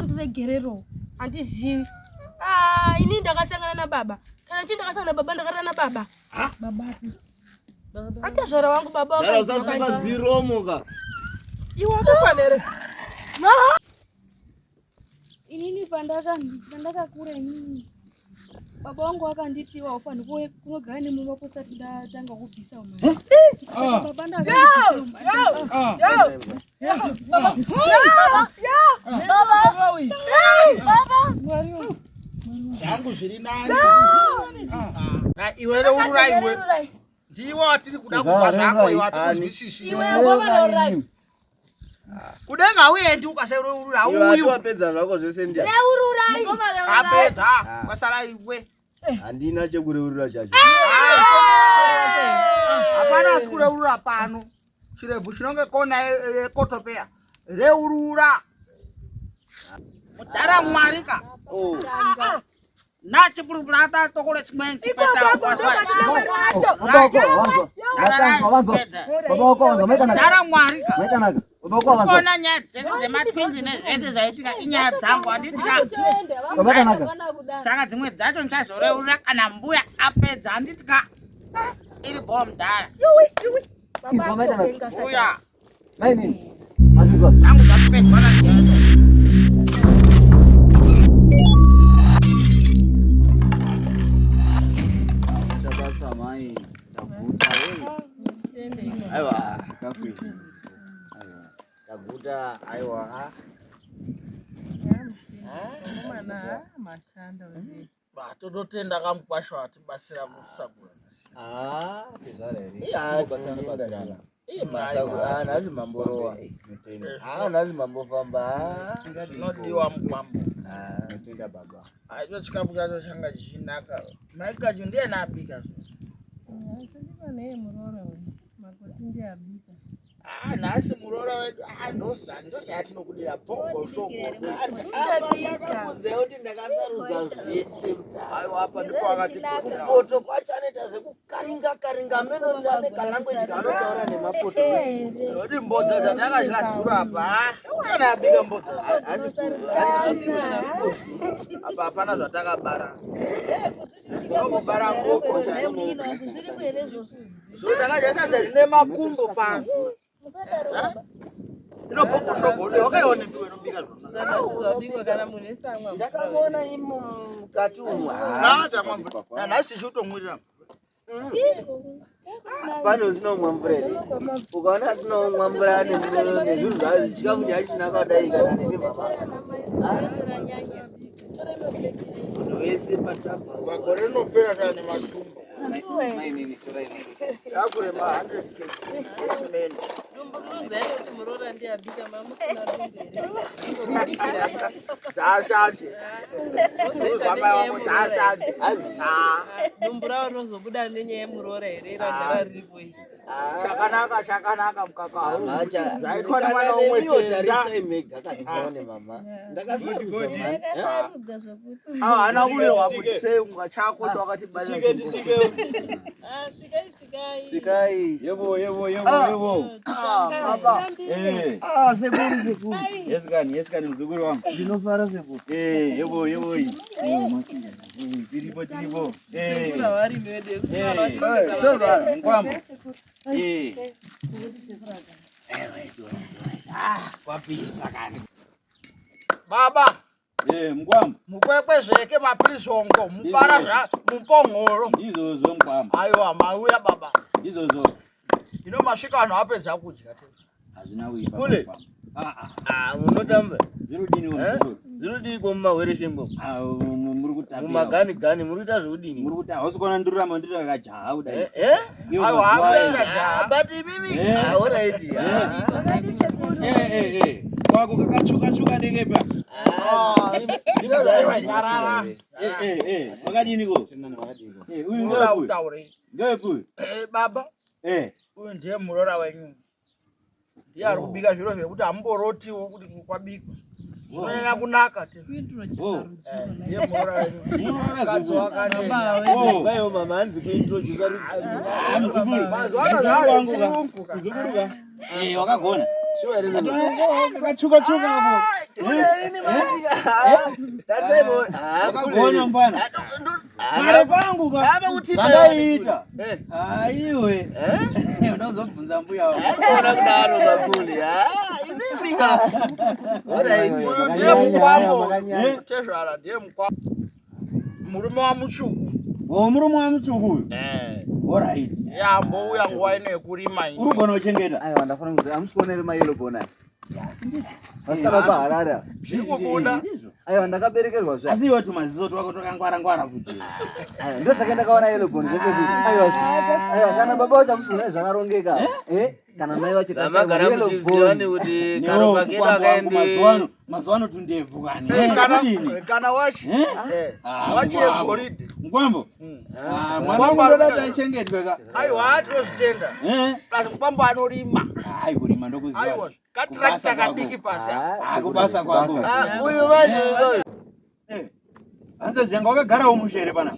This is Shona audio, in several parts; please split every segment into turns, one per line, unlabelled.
mundiregererowo handizivi ah, ini ndakasangana nababa kana chii ndakasangana nababa ndakarara nababa atezvara wangu baba
Dara usasunga ziromo ka.
Iwe wakakwana here? Inini pandakakura inini baba wangu wakanditi iwe haufaniri kunogara nemumba kusati ndatanga kubvisa mari. Ah. Baba
Zvangu zviri nani. Iwe reurura iwe. Ndiwe watiri kuda kuzwa zvako iwe hatikunzwisisi. Kudenga hauendi ukasareurura hauuyi.
Wapedza zvako zvese ndiani?
Reururai.
Apedza kwasara iwe.
Handina chekureurura chacho.
Hapana asi kureurura pano. Chirebvu chinonge kona yekotopeya. Reurura. Mudhara Mwari ka.
Oh.
Nachipurupurata tokole chimweni chipeta Mudhara Mwari ka. Kuona nyaya dzese dzematwinzi nezvese zvaitika inyaya dzangu handiti ka. Saka dzimwe dzacho ndichazoreurura kana mbuya apedza handiti ka. Iri bho mudhara. Uya.
Mainini, mazvinzwa.
Zvangu zvapedzwa naJesu.
Basa mai, taguta. Aiwa, chikafu ichi. Aiwa, taguta, aiwa.
Tototenda kamukwasha watibatsira kusakura.
Ah, tezvara here? Iya, Iya, nhasi mamborowa. Ah, nhasi mambofamba.
Zvinodiwa mukwambo.
Tinotenda baba.
Icho chikafu chacho changa chichinaka. Mai Kaju ndiye abika.
Nei muroora uyu makoti ndiye abika.
Ah, nhasi muroora wedu ah, ndosa ndochatinokudira bhongo soko.
Ndakakuudza kuti ndakasarudza zvese mutare.
Aiwa apa ndipo akati
Kupoto kwacho anoita zvekukaringa karinga amene kuti ane kalanguage kaanotaura nemapoto.
Zoti mbodza dzandakadya zuro apa. ah, Kana abika mbodza.
Asi asi
Apa hapana zvatakabara. Ndokubara ngoko chaiko. So ndakadya sadza rine makumbo pano. Inobhokoshogode wakaiona ndiwe inobika zvona.
Zvabikwa kana munhu wese amwa mvura.
Ndakamuona imo mukati umu.
Taacha mvura. Nanhasi tichitomwirira.
Pane usina kumwa mvura here? Ukaona asina kumwa mvura nezvinhu zvacho chikafu chacho kudai kana nemi mama. Munhu wese patabva.
Gore rinopera tane matumbo. Takurema 100 kg esimende.
Dumbu munoziva here kuti muroora ndiye abika mamusina dumbu here?
Dzashanje. Uzwa mai wako dzashanje. Ah,
Dumbu ravo rinozobuda nenyaya yemuroora here ragara riripo iri.
Chakanaka chakanaka mukaka hau.
Macha.
Zvaitwa nemwana umwe tenda.
Tarisai mega kani mama. Ndakasarudza mani.
Ah, haana kurehwa kuti sei unga chako chawakati
Tisvike,
baya.
tisvike.
Ah, svikai svikai.
Svikai.
Yebo, yebo, yebo, yebo.
Ah, baba.
Eh.
Ah, sekuru sekuru.
Yes kani, yes kani mzukuru wangu.
Ndinofara sekuru.
Eh, yebo, yebo. Eh, masika. Eh, tiripo, tiripo. Eh.
Sekuru havarimi vedu
Eh,
kusvika
mkwambo. Eh.
Kwapisa kani. Baba,
Eh, mkwambo.
mukwekwe zveke mapirisongo, mupara zva mupongoro.
Ndizvozvo mkwambo.
Aiwa, mauya baba.
Ndizvozvo.
Ino masvika anhu apedza kudya.
Hazvina kuipa.
Kule.
mkwambo. Ah, ah.
Ah, munotamba.
Zvirudini
Eh?
mzukuru?
Zvinodii ko mumahwere ngo?
Ah, muri kutapira.
Mumagani gani muri kuita zvekudini?
Muri kuti hausi kuona ndurama ndiri akajaha kudai.
Eh? Eh?
Iwo
Aiwa,
mazuva aya.
akuenda jaha.
Ah, but imimi.
Eh.
Ah, alright.
Eh.
Ah.
Eh, eh, eh. Kwako kakatsvuka tsvuka ndekepa.
Ah,
Aiwa, nyarara.
Eh, eh, eh. Wakadini ko? Eh, uyu
Muroora
ndewepi?
utaure.
Ndewepi uyu?
Eh, baba,
Eh.
uyu ndiye muroora wenyu. Ndiye ari kubika zviro zvekuti hamumborotiwo kuti kwabikwa. Zvinonyanya kunaka te.
Oh.
Eh, ndiye muroora wenyu.
Muroora
Mukadzi
zukuru.
wakanena.
Oh.
Vaiwo mama hanzi kuintrodusa
Ah, muzukuru.
Mazuva ano
Muzukuru wangu ka.
zvaachirungu ka.
Muzukuru ka. Eh, wakagona.
Shuwa here sekuru?
Katsvuka tsvuka apo. Wakagona mfana. Kare kwangu ka. Zvandaiita. Aiwe. Unozobvunza mbuya wako.
Ona kudaro makule. Imimi ka.
Ndiye mukwambo. Tezvara ndiye mukwambo. Murume waMutsvuku.
Oh, murume waMutsvuku uyu. Alright.
Yambouya nguva ino yekurima
iyi. Uri kugona kuchengeta.
Aiwa ndafanira kuziva. Hamusi kuona here mayellow bone aya? Vasikana paHarare ava.
Zviri kubuda.
Aiwa ndakaberekerwa zve.
Asi iwe tumaziso twako twakangwara ngwara futi.
Aiwa ndosaka ndakaona yellow bone zvese kuti. Aiwa zve. Aiwa kana baba vacho hamusi kuona zvakarongeka. Eh? Kana mai vacho
Zvamagara
yellow
muchiziva
bone.
nekuti
Newo
karopa kedu
mukwambo wangu
akaende
mazuva ano, mazuva ano tundebvu kani.
Eh, kana
Kudini?
kana wachi.
Eh?
Eh.
Ah,
Wachi
mukwambo.
yegoridhe.
Mukwambo. Ah, mwana
Mukwambo
wangu ndoda
ari
kuti achengetwe ka.
Aiwa tinozvitenda.
Eh?
Plus mukwambo anorima.
Ai kurima ndokuziva.
Aiwa. Katrakta
Kubasa kwako.
kadiki pasi. apa.
Ah, kubasa kwako.
Ah, uyu manje uyu.
Eh, Hanzvadzi yangu wakagarawo mushe here panapa?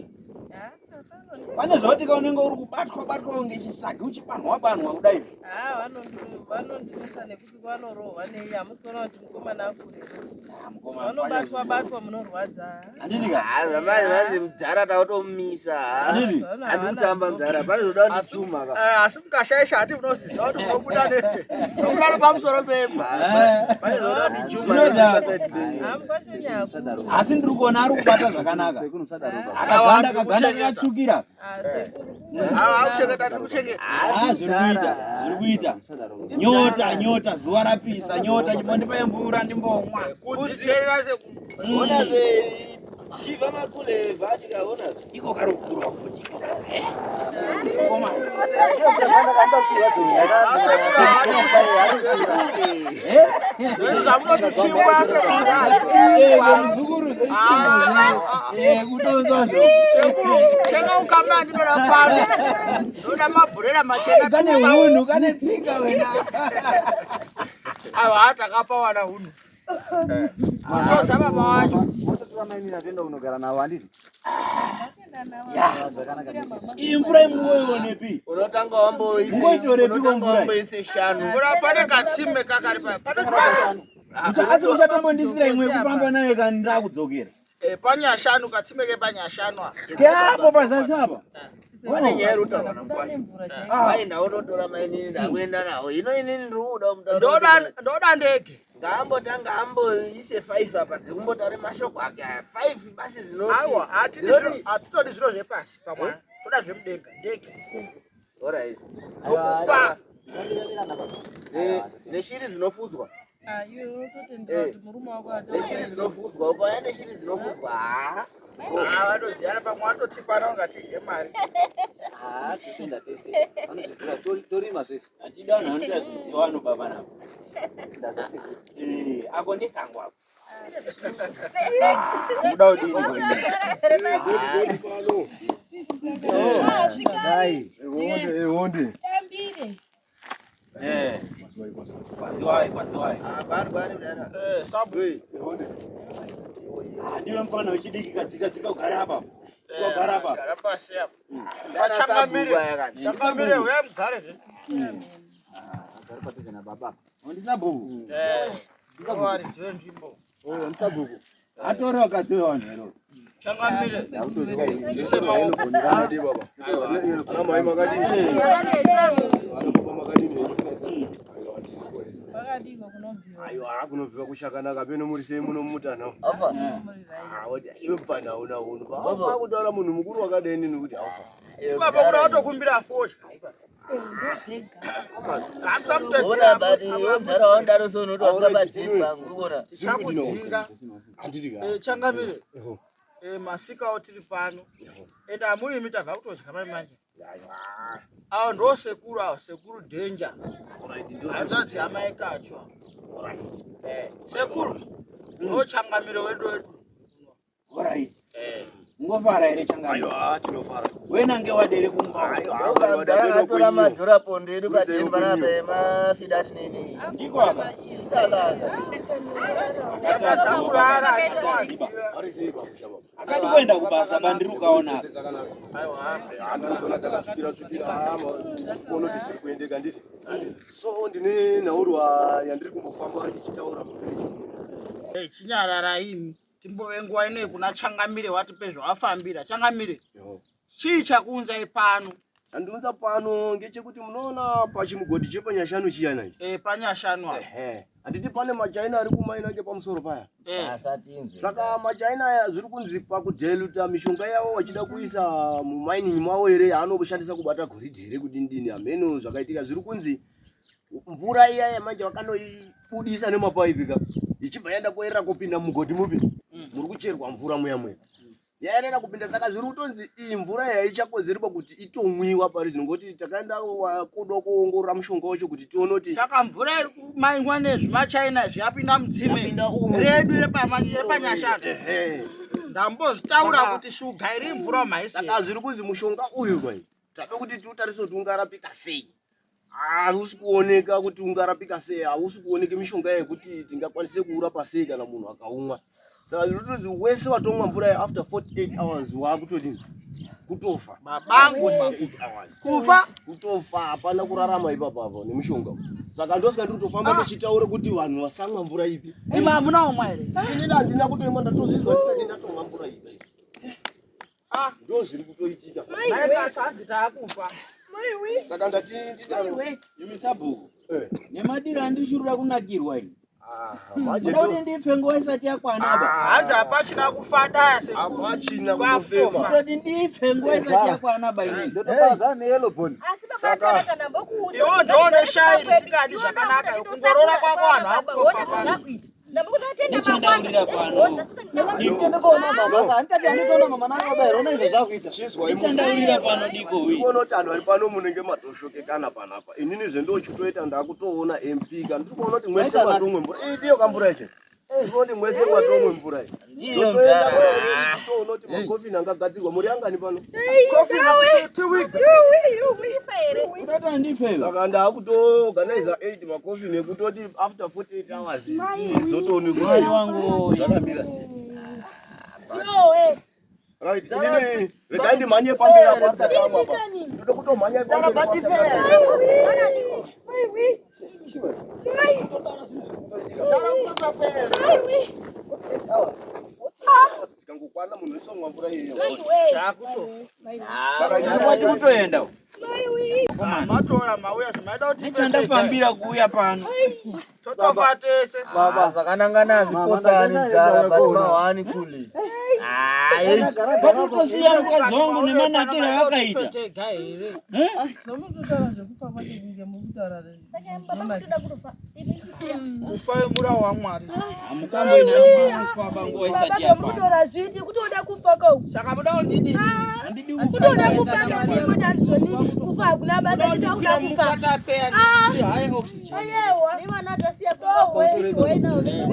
Pane zvauti ka unenge uri kubatwa batwa kunge chisagi uchibanhwa banhwa kudai.
Ah, vanondinetsa nekuti vanorohwa nei hamusi kuona kuti mukomana akure.
Ah, mukomana.
Vanobatwa batwa munorwadza.
Handiti ka?
Ah, zvamanje manje mudhara takutomisa.
Handiti?
Handi kutamba mudhara, pane zvoda kundituma ka.
Eh, asi mukashaisha hati munoziziva kuti munobuda ne munobuda nepamusoro pemba.
Eh.
Pane zvoda kundituma.
Zvinoda.
Hamukwashonyako.
Asi ndiri kuona ari kubata zvakanaka.
Sekuru musadaro baba.
Akaganda akaganda akatsvukira.
Ah, kuchengeta tiri kuchengeta.
Ah, zviri kuita, zviri kuita.
Musadaro.
Nyota, nyota, zuva rapisa, nyota, chimbondipai mvura ndimbomwa.
Kudzicherera sekuru.
Ona ze give makule vatika ona.
Iko kari kukurwa futi. Eh? Komana. Eh?
Zvinhu zvamunoti chingwa sekuru.
Eh, muzukuru zvechingwa. Eh, kutonzwa zvo.
Sekuru, chenga ukama ndinoda pano. Ndoda mabhurera machena.
Kane hunhu, kane tsika wena.
Aiwa takapa wana hunhu. Ndoza baba wacho.
Mototora mainini atoenda kunogara navo handiti?
Ya. Iyi mvura imungoionepi?
Unotanga wamboise
Mungoitorepi
unotanga
mvura?
wamboise shanu.
Mvura pane katsime kakari paya. Pane zvipano.
Asi uchatombondisira imwe yekufamba nayo kana ndakudzokera.
Eh, panyashanu katsime kepanyashanu apa.
Keapo pazasi apa.
Pane nyaya iri kutaurwa naMukwasha.
Nemvura chaiyo.
Ah.
Mai ndautotora mainini ndakuenda nawo. Hino inini ndiri kuda mutauro.
Ndoda ndoda ndege.
Ngaambotanga amboise 5 apa dzikumbotaure mashoko ake aya. 5 basi dzinoti.
Aiwa, hatidi
dzinoti-
zviro- hatitodi zviro zvepasi pamwana. Toda zvemudenga, ndege.
Alright.
Ndokufa.
Neshiri dzinofudzwa.
Ah, iwe unototendera kuti murume wako
Neshiri dzinofudzwa. Ukauya neshiri dzinofudzwa. Haa.
Ah, vanoziyana pamwe vatotipana ungatidye mari.
Ah, totenda tese. Vanozviziva torima zvese.
Hatidi vanhu vanoita zviziva vanobaba navo.
Ndazvasekuru.
Eh, ako ndekangu ako. Ah, muda kudini kwenyu?
Dai.
Ehonde.
Tambire.
Eh. Kwaziwai, kwaziwai.
Ah, bani bani mdara.
Eh, sabu.
Ah, ndiwe mfana wechidiki katsika tsika ugare apa. Tsika ugare apa.
Gara pasi apa.
Ndana
Changamire.
sabhuku aya kani.
Changamire uya mugare zve.
Agara padhuze nababa.
Ndisabhuku.
Eh. Varidzi venzvimbo.
Oh, ndisabhuku.
Atore vakadzi vevanhu here.
Changamire.
Ndakutosvika ini.
Zvese maoko. Makadii baba? Ana mai makadii? Ana baba makadini? Aiwa, hatizi kuona.
Kwakadikwa kunobviwa.
Aiwa, kunobviwa kushakanaka peno muri sei muno mumutanho.
Afa.
Muri right.
Ah, wati iwe mupana hauna hunhu. Haufa kutaura munhu mukuru wakadai nini kuti haufa.
Baba kuda watokumbira fosha.
Ona but iwe mudhara wandaro so unoti wasvika padheni pangu. Urikuona?
Tichakudzinga.
Handiti ka.
Eh, changamire.
Eho.
Eh, masikawo tiri pano. Ende amurimi tabva kutodya mai manje.
Aiwa.
Avo ndo sekuru avo, sekuru Danger.
Alright, ndo
Hanzvadzi yamai Kacho. Eh, sekuru. Ndo changamire wedu wedu.
Alright.
Eh.
Mungofara here changamire?
Aiwa, tinofara.
Wenange wadere kumba.
Aiwa,
Akatora madhora pondo edu
Kuri sei
pateni panapa
kwenyu?
emafidati nini.
Ndiko apa.
Takurara hatitoaziva.
Ari sei pamusha baba?
Akadi kuenda kubasa bandiri ukaona apa.
Dzakanaka. Aiwa, dzakasvikira svikira kuona kuti zviri kuendeka nditi. So ndine nhaurwa yandiri kumbofamba ndichitaura muvillage muno.
Eh, chinyarara imi timbove nguva inoyi kuna changamire watipe zvawafambira changamire
Yo.
chii chakuunzai pano?
Chandiunza pano ngechekuti munoona pachimugodhi chepanyashanu chiyana ichi.
Eh, panyashanu apa.
Ehe. Handiti pane machaina ari kumaina ngepamusoro paya.
Eh,
Asatinzwe.
Saka machaina aya zviri kunzi pakudheluta mishonga yavo vachida kuisa mumining mavo here yaanoshandisa kubata goridhe here kudini dini hameno zvakaitika zviri kunzi mvura iya yamanje vakanoibudisa nemapaipi ka ichibva yaenda koerera kupinda mugodhi mupi muri kucherwa mvura muya muya yaerera kupinda saka zviri kutonzi iyi mvura iyi haichakodzerwa kuti itomwiwa pari zvino ngokuti takaenda kuda kuongorora mushonga wacho kuti tione kuti
saka mvura iri kumaingwa nezvimachaina izvi yapinda mutsime
Yapinda umu.
redu repanyashanu.
Ehe.
Ndambozvitaura kuti shuga iri mvura
Saka
maisi.
zviri kunzi mushonga uyu kwai tada kuti tiutarise kuti ungarapika sei. Hausi kuoneka kuti ungarapika sei, hausi kuoneka mishonga yekuti tingakwanise kuurapa sei kana munhu akaumwa. Saka zviri kutonzi wese watomwa mvura iyi after 48 hours waakutodini kutofa.
Babangu
48 hours
kufa
kutofa, hapana kurarama ipapo apo nemushonga uyu. Saka ndosaka ndiri kutofamba ndichitaura kuti vanhu vasamwa mvura ipi.
Imi hamuna umwa here?
Inini handina kutoimwa, ndatozvizwa ndisati ndatomwa mvura ipi.
Ah.
Ndo zviri kutoitika.
Maikatsa hanzi taakufa.
Saka ndati ndidaro.
Imi sabhuku.
Eh.
Nemadiro andishurura kunakirwa ini.
Ah, manje
Muda kuti ndife nguva isati yakwana ba.
Hanzi hapachina kufa daya sekuru.
Hapachina
Kwakutofa.
kutofema.
Kutoti ndife nguva isati yakwana ba ini.
Ndotopaza neyellow bone.
Asi baba Tanaka ndambokuudza.
Iwo ndoone shayi risingadi zvakanaka kungorora kwako vanhu vakutofa pano.
Ndambokuudza kuti tenda
Nechandaurira pano.
Ndinoona mama, handitati handitoona mama nangu baba here, ona izvo zvakuita.
Chizwa imu.
Nechandaurira pano diko wi.
Ndikuona kuti anhu ari pano munenge matoshokekana panapa. Inini zvendochitoita ndakutoona MP ka. Ndiri kuona kuti mwese mwatomwe mvura. Iyi ndiyo kamvura yacho. Ndiri kuona kuti mwese mwatomwe mvura iyi.
Ndiyo
Ndotoenda
mvura.
kutoona kuti makofini angagadzirwa. Muri angani pano?
Kutoti andife iwe.
Saka ndakutoorganiza 8 makofini ekutoti after 48 hours tizotoone
Mwari
kuti
wangu.
zvakamira sei. Right, inini regai ndimhanye pamberi apo asati amwa apa. Ndoda kutomhanya pamberi apo asati amwa. Dzikangokwana munhu wese omwa mvura iyoyo.
Taakutofa.
Saka inini
Kwati kutoenda.
Matouya mauya zvimaida kuti
Nechandafambira kuuya pano.
totofa tese.
Baba zvakanangana hazvipotsani mdara but mahwani kule.
Kwati kutosiya mukadzi wangu nemanakiro aakaita.
Tega here?
Eh?
Zvomutotaura zvekufa kwacho kunge mukutaura
Kufa murau waMwari.
Hamukamboina kufa panguva isati
Baba
yakwana.
mukutora zviti kutoda kufa kau.
Saka muda kundidini?
Handidi kufa.
Kutoda kufa ngekuti handizoni kufa hakuna basa chita kuda kufa.
Mukatapeya
Ah.
ndiri high oxygen.
Ayewa.
Kwati kutoenda here?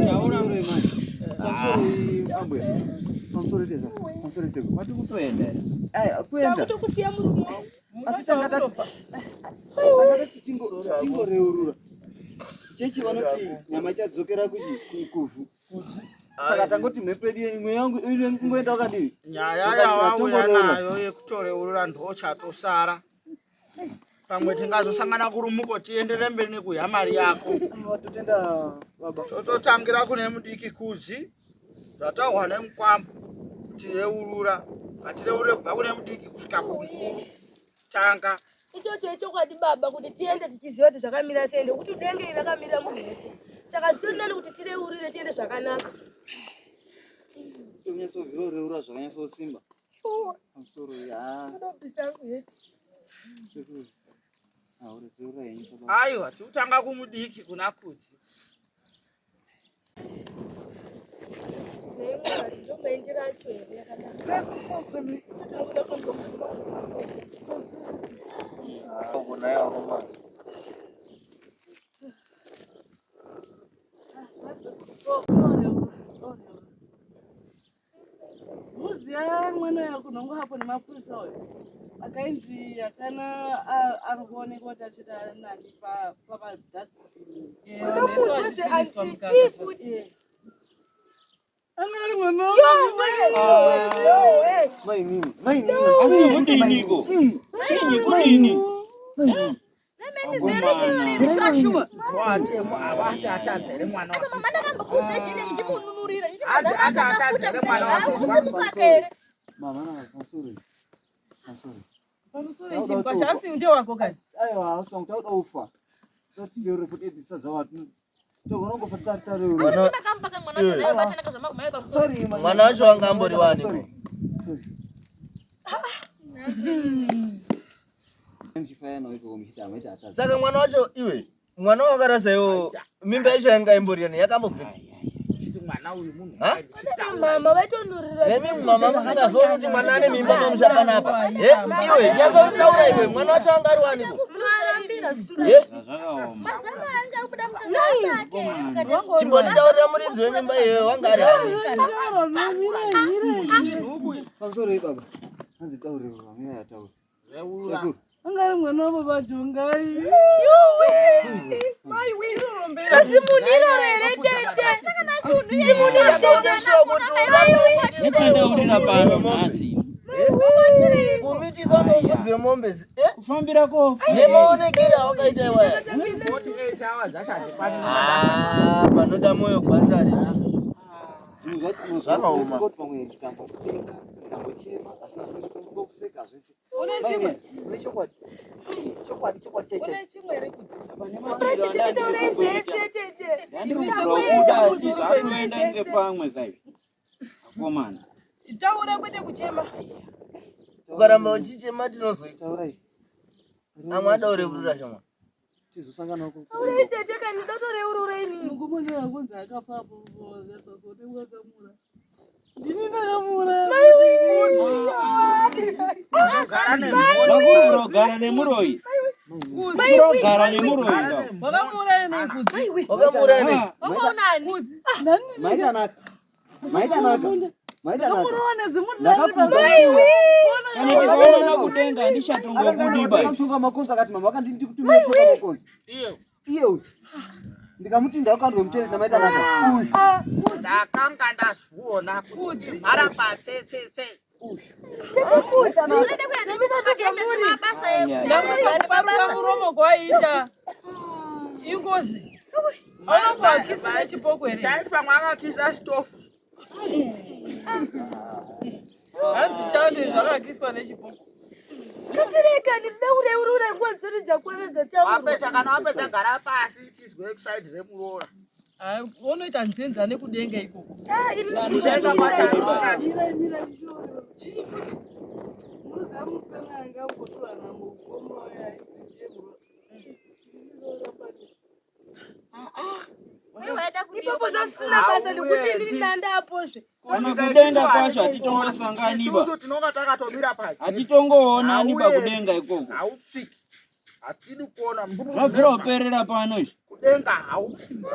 kuenda
Takutokusiya murume wangu.
Asi tangati tichingoreurura. Chechi vanoti nyama ichadzokera kuvhu. Saka tangoti mhepo yedu imwe yangu ingoenda wakadii?
Nyaya
Tikati
yawauya
vatongoreura.
nayo yekutoreurura ndochatosara. Pamwe tingazosangana kurumuko tienderere mberi nekuhya mari yako.
Totenda baba.
Tototangira kune mudiki kudzi zvataurwa nemukwambo kuti reurura. Ngatireurure kubva kune mudiki kusvika kumukuru. Tanga.
Ichocho ichokwadi baba kuti tiende tichiziva kuti zvakamira sei nekuti denge iri rakamira munhu wese. Saka zvitori nani kuti tireurire tiende zvakanaka.
Tonyatsoviroreura zvakanyatsosimba.
Sure.
Pamusoro ya.
Unobvisa hangu heti.
Sekuru. Ah, ureurura henyu baba.
Aiwa, tikutanga kumudiki kuna kudzi.
Nei Mwari ndomaendero acho here yakanaka. Totoda kufamba
Muziya mwana uya kunhongo apo nemapurisa uyo akainzi akana ari kuonekwa kuti achita nani papadhasibhini. Anga ari mwana
Mainini, mainini.
Asi kudiniko?
Chii?
Chinyi kudini?
Mainini.
Avati atadzere mwana wasisi.
ndimununurira
Ati ati atadzere mwana wasisi.
Mama na pamusoro. Pamusoro.
Pamusoro ichi asi ndewako kani?
Aiwa, asong tauda ufa. Toti futi edisa dzawatu. Togonongo fatari tari. Sorry,
Mwana wacho wanga ambori wani?
Sorry. Sorry. Mchifaya nawe kwa mchita amaita atadza.
Saka mwana wacho iwe mwana wakarasa iwo mimba yacho yanga imbori yani yakambobva.
Chiti mwana uyu munhu.
Ha?
Mama vaitonurira.
Nemi mama musingazoni kuti mwana ane mimba pamusha panapa. Eh, iwe nyatsotaura iwe mwana wacho anga ari wani ko? Eh,
Zvakaoma.
chimbonditaurira muridzi wemimba iyoyo wanga ari ani?
Pamusoro iyi baba. Hanzi taure baba, mira yataura.
Reurura.
Sekuru.
Anga ari mwana wababa Jongai.
Ndichadaurira pano nhasi.
Kumitisa nomudzi wemombe eh?
Kufambira kofa.
Nemaonekero awakaita iwaya.
48 hours dzacho hadzikwani.
Ah, panoda moyo kwanza rizvi. Zvakaoma.
Kuti pamwe ndikambopenga, ndikambochema, hazvina zvinongokuseka zvese.
Une chimwe?
Une chokwadi. Chokwadi, chokwadi chaicho.
Une chimwe here kudzi?
Ndandiri kubvira kubuda asi zvakuenda ngepamwe kai. Akomana.
Taura kwete kuchema.
Ukaramba uchichema tinozoita.
Taurai.
Amwe adaurevurura shamwa.
Tizosangana uko.
Mukomana wakunzi akafa apo wakazoonekwa akamura. Ndini ndakamura.
Gara nemhuri.
Vakuru kurogara nemuroyi. Kurogara nemuroyi ndau.
Wakamuuraya nei kudzi?
Wakamuuraya nei?
Ah,
Kudzi.
Maitanaka. Maitanaka. Maitanaka.
Ndakamurowa nezimuti
Ndakakudza.
Kana tikaona kudenga handichatongobudiba.
Akamushonga makonzo akati mama wakanditi kutumira mushonga makonzo. Iye uyu. Ndikamuti ndakandwe mutoilet naMaitanaka. Uyu.
Ndakanga ndazviona kuti imharamba tsetsetse.
Uyu. Maitanaka.
Ndamusa muromo kwaiita. Ingozi. Anokuakisi nechipoko here?
Taiti pamwe akakisa chitofu.
Hanzi chando zvakakiswa nechipoko.
Kasirekani tida kureurura nguva dzoti dzakwana dzataurwa.
Wapedza kana wapedza gara pasi tizwe kusaidi remuroora.
Hayi, unoita nzenza nekudenga ikoko.
Handichatongobudiba.
Mira, mira, chii futi? Munoziva musikana anga ambotorwa namukoma uya ainzi ndiye muroora.
Ipapo zvasina basa nekuti ndini ndandapozve.
Kana kudenga kwacho hatitongosanganiba.
Isusu tinonga takatomira pagedhi.
Hatitongoonaniba kudenga ikoko.
Hausviki. Hatidi kuona
Zvabvira kuperera pano izvi.
Kudenga haupindi.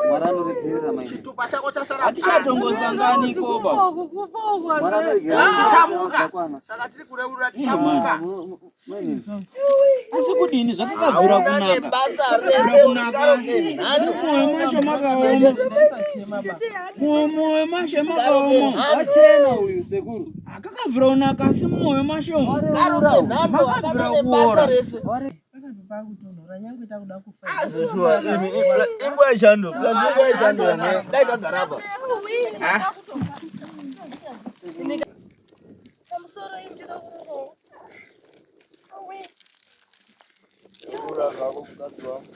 Mwari anoregerera maini.
Chitupa chako chasara pano.
Hatichatongosanganiko ba.
Mwari anoregerera.
Tichamuka.
Zvakwana.
Saka tiri kureurura tichamuka.
Mainini.
Asi kudini zvakakabvira
Hauna
kunaka.
nebasa
Zvakabvira
rese
kunaka asi
nhando.
mumwoyo macho makaoma.
Ndasachema ba.
Mumwoyo macho makaoma.
Wachena uyu sekuru.
Akakabvira kunaka asi mumwoyo macho umu.
Wareurura uyu.
Nhando
Makabvira
hakana nebasa
kuora.
rese.
Pakabva pakutonhora nyange takuda kufa.
Asi shuwa imi inguva yechando. Plus inguva yechando yamwe. Dai tagara apa.
Pamusoro indiro kungo.
Reurura zvako mukadzi wangu.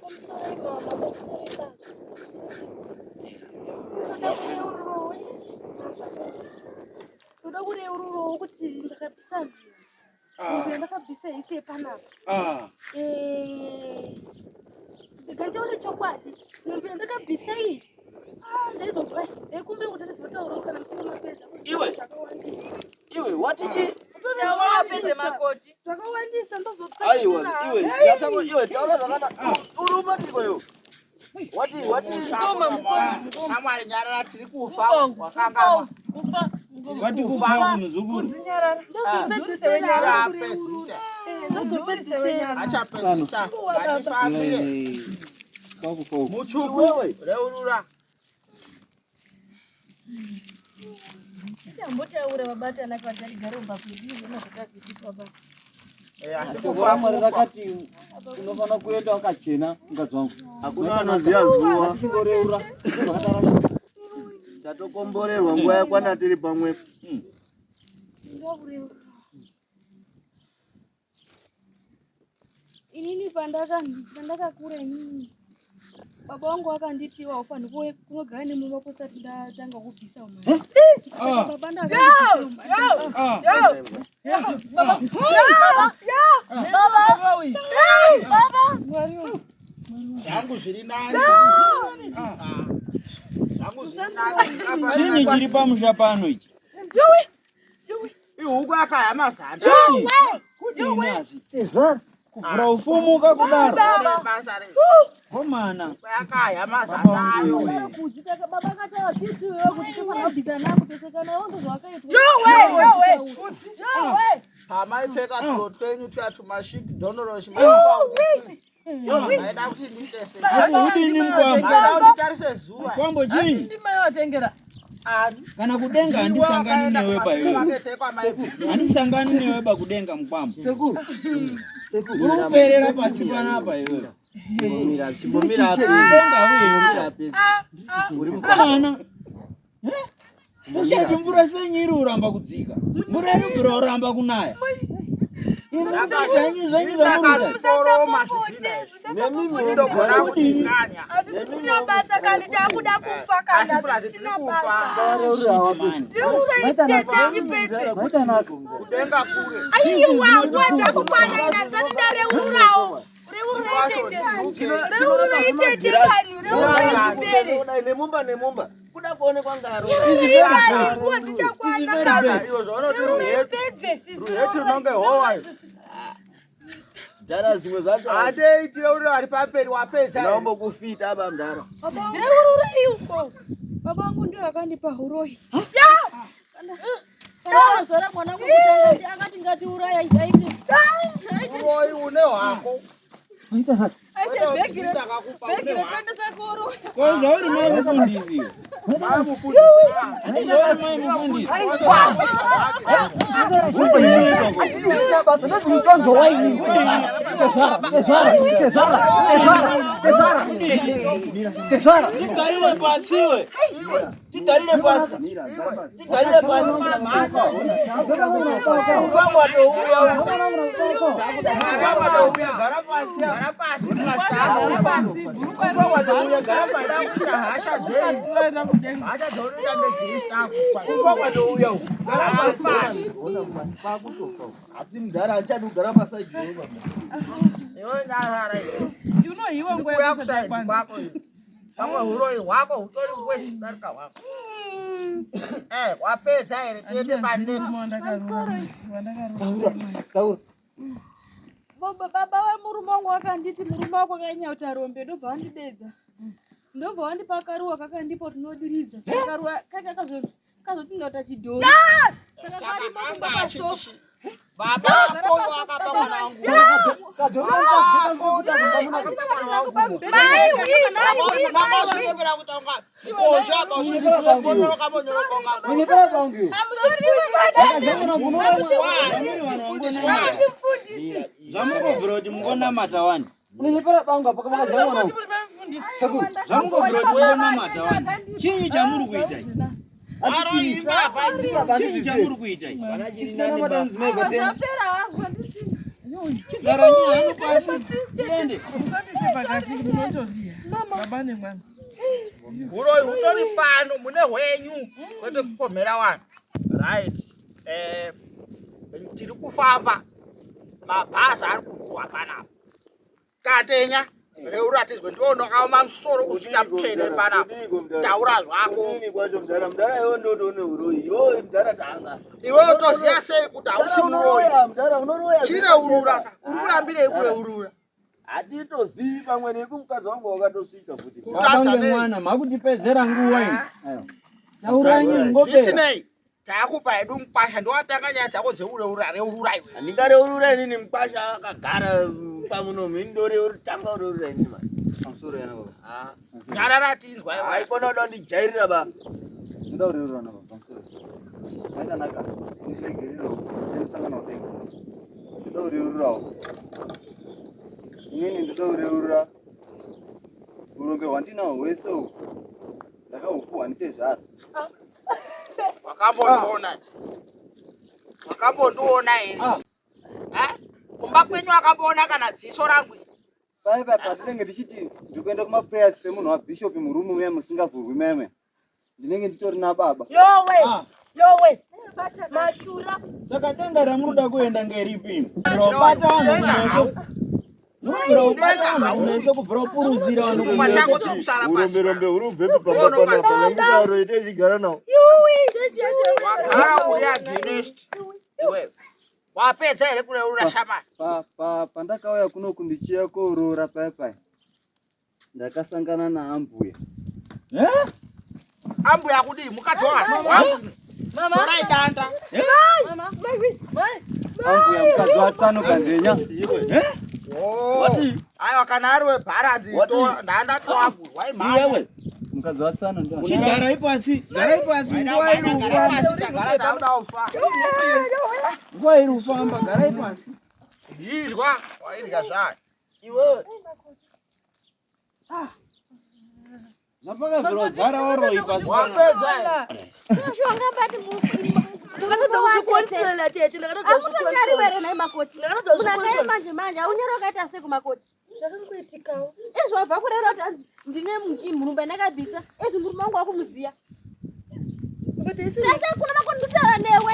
Pamusoro mama, pamusoro baba. Ndoda kureururawo. Ndoda kureururawo kuti ndakabvisa mhino. Ndakabvisa ise panapa.
Ah.
Ndikataure chokwadi, mombe yandakabvisa iyi. Ah, ndaizobva ndaikumbira kuti ndizotaurawo kana muchinge mapedza.
Iwe.
Zvakawandisa.
Iwe wati chi?
Taura apedze makoti.
Zvakawandisa
Aiwa
ndozopedzisira.
iwe yatako iwe taura zvakanaka. Uri umatiko iwe. Wati wati
Mukoma mukoti.
Shamwari nyarara tiri kufa wakanganwa.
Kufa.
Vati kufa muzukuru.
Kudzinyarara.
Achapedzisa. Achapedzisa. Ngatifambire.
Kwakufa uku.
Mutsvuku reurura.
Chambotaura vabatana kwataigara umba kwedu izvona zvakakuitiswa pa.
Eh, asi
Shoko
kufa
raMwari
kufa.
rakati unofanira kuenda wakachena mukadzi wangu.
Hakuna anoziya zuva.
Tichingoreura zvakatarashika.
Tatokomborerwa nguva yakwana tiri pamwepo.
Inini pandakakura inini baba wangu akanditi haufaniri kunogara nemumba kusati ndatanga kubvisa umari. Baba ndakabvisa umari.
Zvangu zviri nani. Zvangu zviri nani.
Chinyi chiri pamusha pano ichi?
Ihuku yakaya mazanda.
Chinyi? Kudini asi? Kuvhura ufumuka kudaro.
Basa rei.
Komana.
Yakaya
Baba
mazanda
wangu
ayo.
iwe.
Kudzitaka baba akataura titi iwewe kuti tofanira kubvisa nako tese kana iwo ndozvawakaitwa.
Pamaipfeka tulo twenyu tuya tumashiki dhonoroshi maida kuti ndiite sei?
Asi hudini mukwambo?
Maida kuti nditarise zuva.
Mukwambo chinyi?
Ndimai watengera.
Ani?
Kana kudenga handisangani newe pa iwewe.
Mapakete ekwamaibva.
Handisangani newe pa kudenga mukwambo.
Sekuru. Sekuru.
Uri kuperera pasi panapa iwewe.
Chimbomira, chimbomira apedze.
Kudenga uye.
Chimbomira apedze. Uri mukwambo.
Komana. Ushati mvura senyi iri uramba kudzika. Mvura iri kubvira uramba kunaya. Zvenyu zvenyu zvamuri kuita.
Sakaziforoma zvidhina izvi.
Nemimi
Ndogona kuzvikanya.
Hazvisina basa kana takuda kufa kana
Asi purazi tiri
hazvisina
kufa.
basa.
Tareurura wapedza.
Ndiurei tipedze.
Maitanaka.
Kudenga kure.
Aiwa nguva dzakukwana ina ndisati ndareururawo. Reururei tete. Reururei tete kani. Reururei zvipere.
Kudai nemumba nemumba. Kuda kuonekwa ngaro.
Reururei kani nguva dzichakwana kani.
Izvo zvaunoti
Reururei
ruheti.
pedze sisi.
Ruheti runonge howa izvo.
Mdara zvimwe zvacho.
Handei tireurura ari pamberi wapedza. here?
Ndinombokufita aba mdara.
Reururei uko. Baba vangu ndiwo akandipa huroyi. Kana mwana wangu kutanga akati ngatiuraya aite.
Uroyi une hwako.
Maitanaka.
Aite bhegi re
Ndakakupa
bhegi
une hwako.
rekuendesa kuoroya.
Ko zvauri mai mufundisi iwe?
Mai mufundisi.
Zvauri mai mufundisi.
Hatidisina basa nezvimitonzo waini. Tezvara, tezvara, tezvara, tezvara, tezvara. Tezvara.
Tigarire pasi iwe. Tigarire pasi. Tigarire pasi. Ufamwa touya. Ufamwa touya gara pasi.
Gara pasi.
Gara pasi.
Ufamwa touya gara pasi.
Hasha dzenyu. Hasha dzaunoita ndedzeisitaku.
Ufamwa touya. Gara pasi.
Kwakutofa. Asi mdara achadi kugara pasaidi baba.
Iwe nyarara iwe.
Unohiwa nguva
Kuya
yekusati
kusaidi
yakwana.
kwako iwe. Pamwe huroyi hwako hutori wesi kudarika hwako. Eh, wapedza here tiende panext.
Taura, taura.
Baba vemurume wangu akanditi murume wako akanyanya rombe ndobva wandidedza. Ndobva wandipa karuwa kakandipa tinodiridza. Saka karuwa kake kazoti ndauta chidhori. Saka karimo kumba pasofa.
Baba wako wakapa mwana wangu.
Zvamungobvira kuti mungonamata wani.
Unonyepera bangu apa kama mwana wangu. Sekuru.
Zvamungobvira kuti mungonamata wani. Chinyi chamuri kuita ichi? Chinyi chamuri kuita ichi?
Kana chiri nani ba.
Zvapera hazvo handisina.
Chigaranyi hanu pasi. Tiende.
Musabise pakati munotoziya. Baba nemwana.
Huroyi hutori pano mune hwenyu kwete kupomhera vanhu. Right. Eh, tiri kufamba mabhazi ari kuvhurwa panapa. Katenya reuratidzwe ndiwo unakaoma musoro kuzviita mutsvene panapa. Taura zvako.
Kudini kwacho mdara? Mdara iwe ndotoone uroyi. Iwe mdara tanga.
Iwe utoziya sei kuti hausi
Mdara
muroyi?
unoroya, mdara unoroya.
Chireurura ka. Uri kurambirei kureurura?
Hatitozivi pamwe nekumukadzi wangu wakatosvika futi.
Baba ngemwana makutipedzera nguva iyi. Taurai ngopera.
Zvisinei, takupa hedu mukwasha ndowatanga nyaya dzako dzeureura reurura iwe.
Handingareurura inini mukwasha akagara pamunomu ini ndoreurutanga kureurura inini mani.
Pamusoro yana baba.
Ah.
Nyarara tinzwa iwe.
Haikona kuda kundijairira ba.
Ndoda kureurura na baba pamusoro. Maita naka. Ndiregererawo semusangano wadenga. Ndoda kureururawo. Inini ndoda kureurura urombe hwandinahwo hwese uhu ndakahupuhwa nditezvara.
Wakambondiona. Wakambondiona here? Ha? Kumba kwenyu akamboona kana dziso rangu.
Paya paya patinenge tichiti ndiri kuenda kumaprayers semunhu wabhishopi murume uya musingavhurwi meme ndinenge nditori nababa.
Yowe. Yowe. Mashura.
Saka denga ramunoda kuenda ngeripi? Robata vanhu kumeso. Mubvira ubata vanhu kumeso kubvira upuruzira vanhu kumeso.
Urombe rombe uri ubvepi pamba panapa nyamusaro ite ichigara nawo.
Wagara uri against iwewe. Wapedza here kureurura shamani?
Pandakauya kunoku ndichiya kooroora paya paya ndakasangana naambuya.
Ambuya kudii? Mukadzi wangu.
Mama.
Torai danda.
Mama. Mai. Mai.
Ambuya mukadzi watsano kandenya.
Wati?
Aiwa kana ari webharanzi ndandatowangu. Waimhanya.
Iwewe.
Mukadzi watsano ndo.
Chigarai pasi, garai pasi nguva iri kufamba.
Tagara tauda kufa.
Nguva iri kufamba, garai pasi.
Irwa, wairya zvayo.
Iwewe.
Zvapakabvira kudzara oroi pasi.
Wapedza here?
Ndakatadza kuzvikontrola tete, ndakatadza kuzvikontrola.
Here nhai makoti?
Ndakatadza kuzvikontrola.
Manje manje aunyara wakaita sei kumakoti?
Zvakangoitikawo.
Izvi wabva kurera kuti anzi ndine murumba ndakabvisa izvi murume wangu wakumuziya.
But isi
Sasa kuna makoti ndikutaura newe.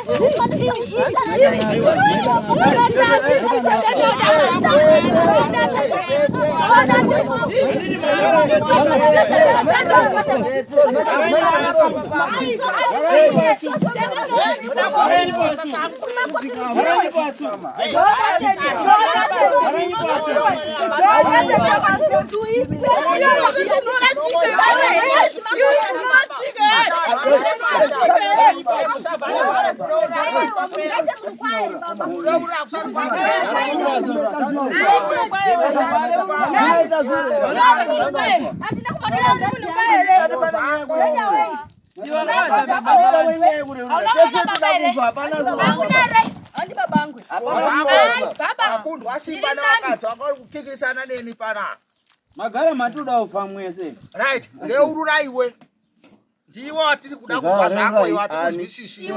Garai pasi.
Handi babangu.
Akundwa simba nevakadzi vanga vari kukikirisana neni panapa.
Magara matoda kufa mwese.
Right, reurura iwe. Ndiwe watiri kuda kuzwa zvako iwe hatikunzwisisi.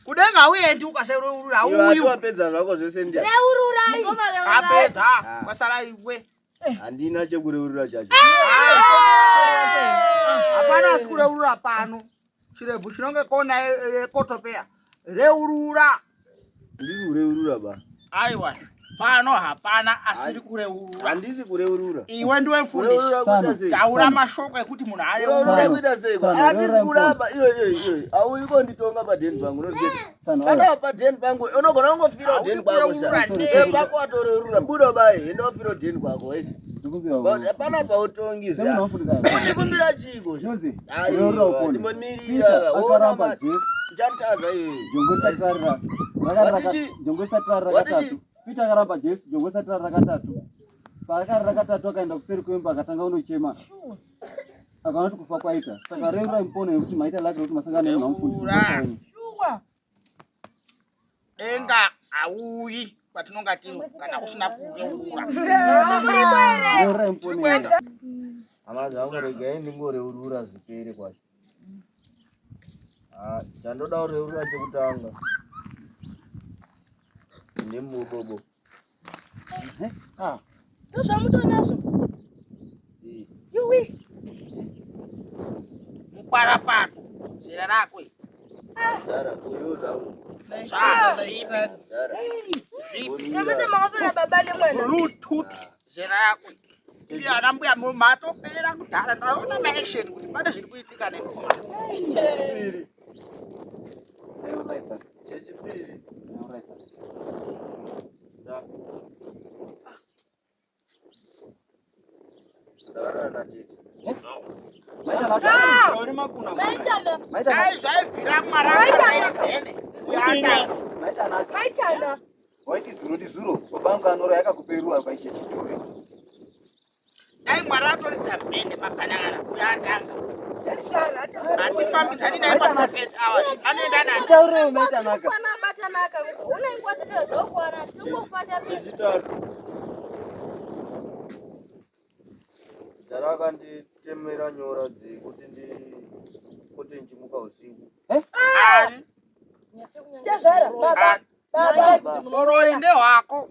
Kudenga hauendi ukasareurura hauuyi.
Wapedza zvako zvese ndiani?
Apedza, kwasara iwe.
Handina chekureurura chacho.
Hapana asi kureurura pano. Chirebvu chinonge kona yekotopeya. Reurura.
Handisi kureurura ba.
Aiwa, pano hapana asiri kureurura.
Handisi kureurura.
Iwe ndiwe mfundisi.
Kureurura kuita sei?
Taura mashoko ekuti munhu
Kureurura
areurure.
kuita sei?
Tsano,
Handisi
reurura
kuramba. Iyo iyo iyo. Auyi konditonga padheni pangu unoziketi.
Tsano,
Kana padheni pangu unogona kungofira
Haudi
dheni kwako sha.
kureurura
Eh,
nei.
pako watoreurura. Buda bayi, enda wofira dheni kwako wese.
Ndikumbira.
Panapa utongi zve.
Semunhu wamufundisi.
Ndikumbira chiko.
Zvinonzi
Aiwa,
reurura upone.
ndimomirira.
Peter akaramba
Ona
Jesu.
Uchanditaza iwe.
Jongwe risati rarira.
Watichi?
Jongwe risati rarira
Watichi?
katatu. Peter akaramba Jesu jongwe risati rarira katatu. Paakarira katatu akaenda kuseri kwemba akatanga kunochema. Akaona kuti kufa kwaita. Saka reurai mupone nekuti maita laki rekuti masangana nemunhu wamufundisi.
Reurura.
wenyu.
Denga hauyi kwatinonga tiri kana usina kureurura.
Reurai mupone.
Kuenda.
Hama dzangu regai ndingoreurura zvipere kwacho. Ah, chandoda kureurura chekutanga nemubobo.
Ndozvamutonazvo.
Eh,
Yuwi.
Mukwarapato zera rako iri.
Tara, uyu zvangu.
Zvazvo zvipi
Tara.
zvipi.
Namese makafana baba nemwana.
Bluetooth zera rako iri. Iyo ana mbuya matopera kudhara ndaona maaction kuti pane zviri kuitika nemi.
Chechipiri.
Reurai tsano.
Chechipiri.
Reurai tsano.
Da. Ndakarara natete.
Maita
Uri makuna.
Maitana.
Maita
Dai zvaibvira Mwari akaita mhene. Uyatanga.
Maita
Maitana.
Waiti zuro ndizuro baba vangu anora yakakuperua paiche chitori.
Dai Mwari atoridza mhene mabhanan'ana uyatanga.
Tezvara, atezvara.
Hatifambidzani naye pa 48 hours. Anoenda nani?
Taurewo maita naka.
Batanaka. Una nguva dzatera dzokwana. Tinongofata
Chechitatu. Dhara akanditemera nyora dzekuti ndipote ndichimuka usiku.
Ani?
Tezvara. Baba.
Ani?
Baba.
Baba.
Uroyi ndehwako.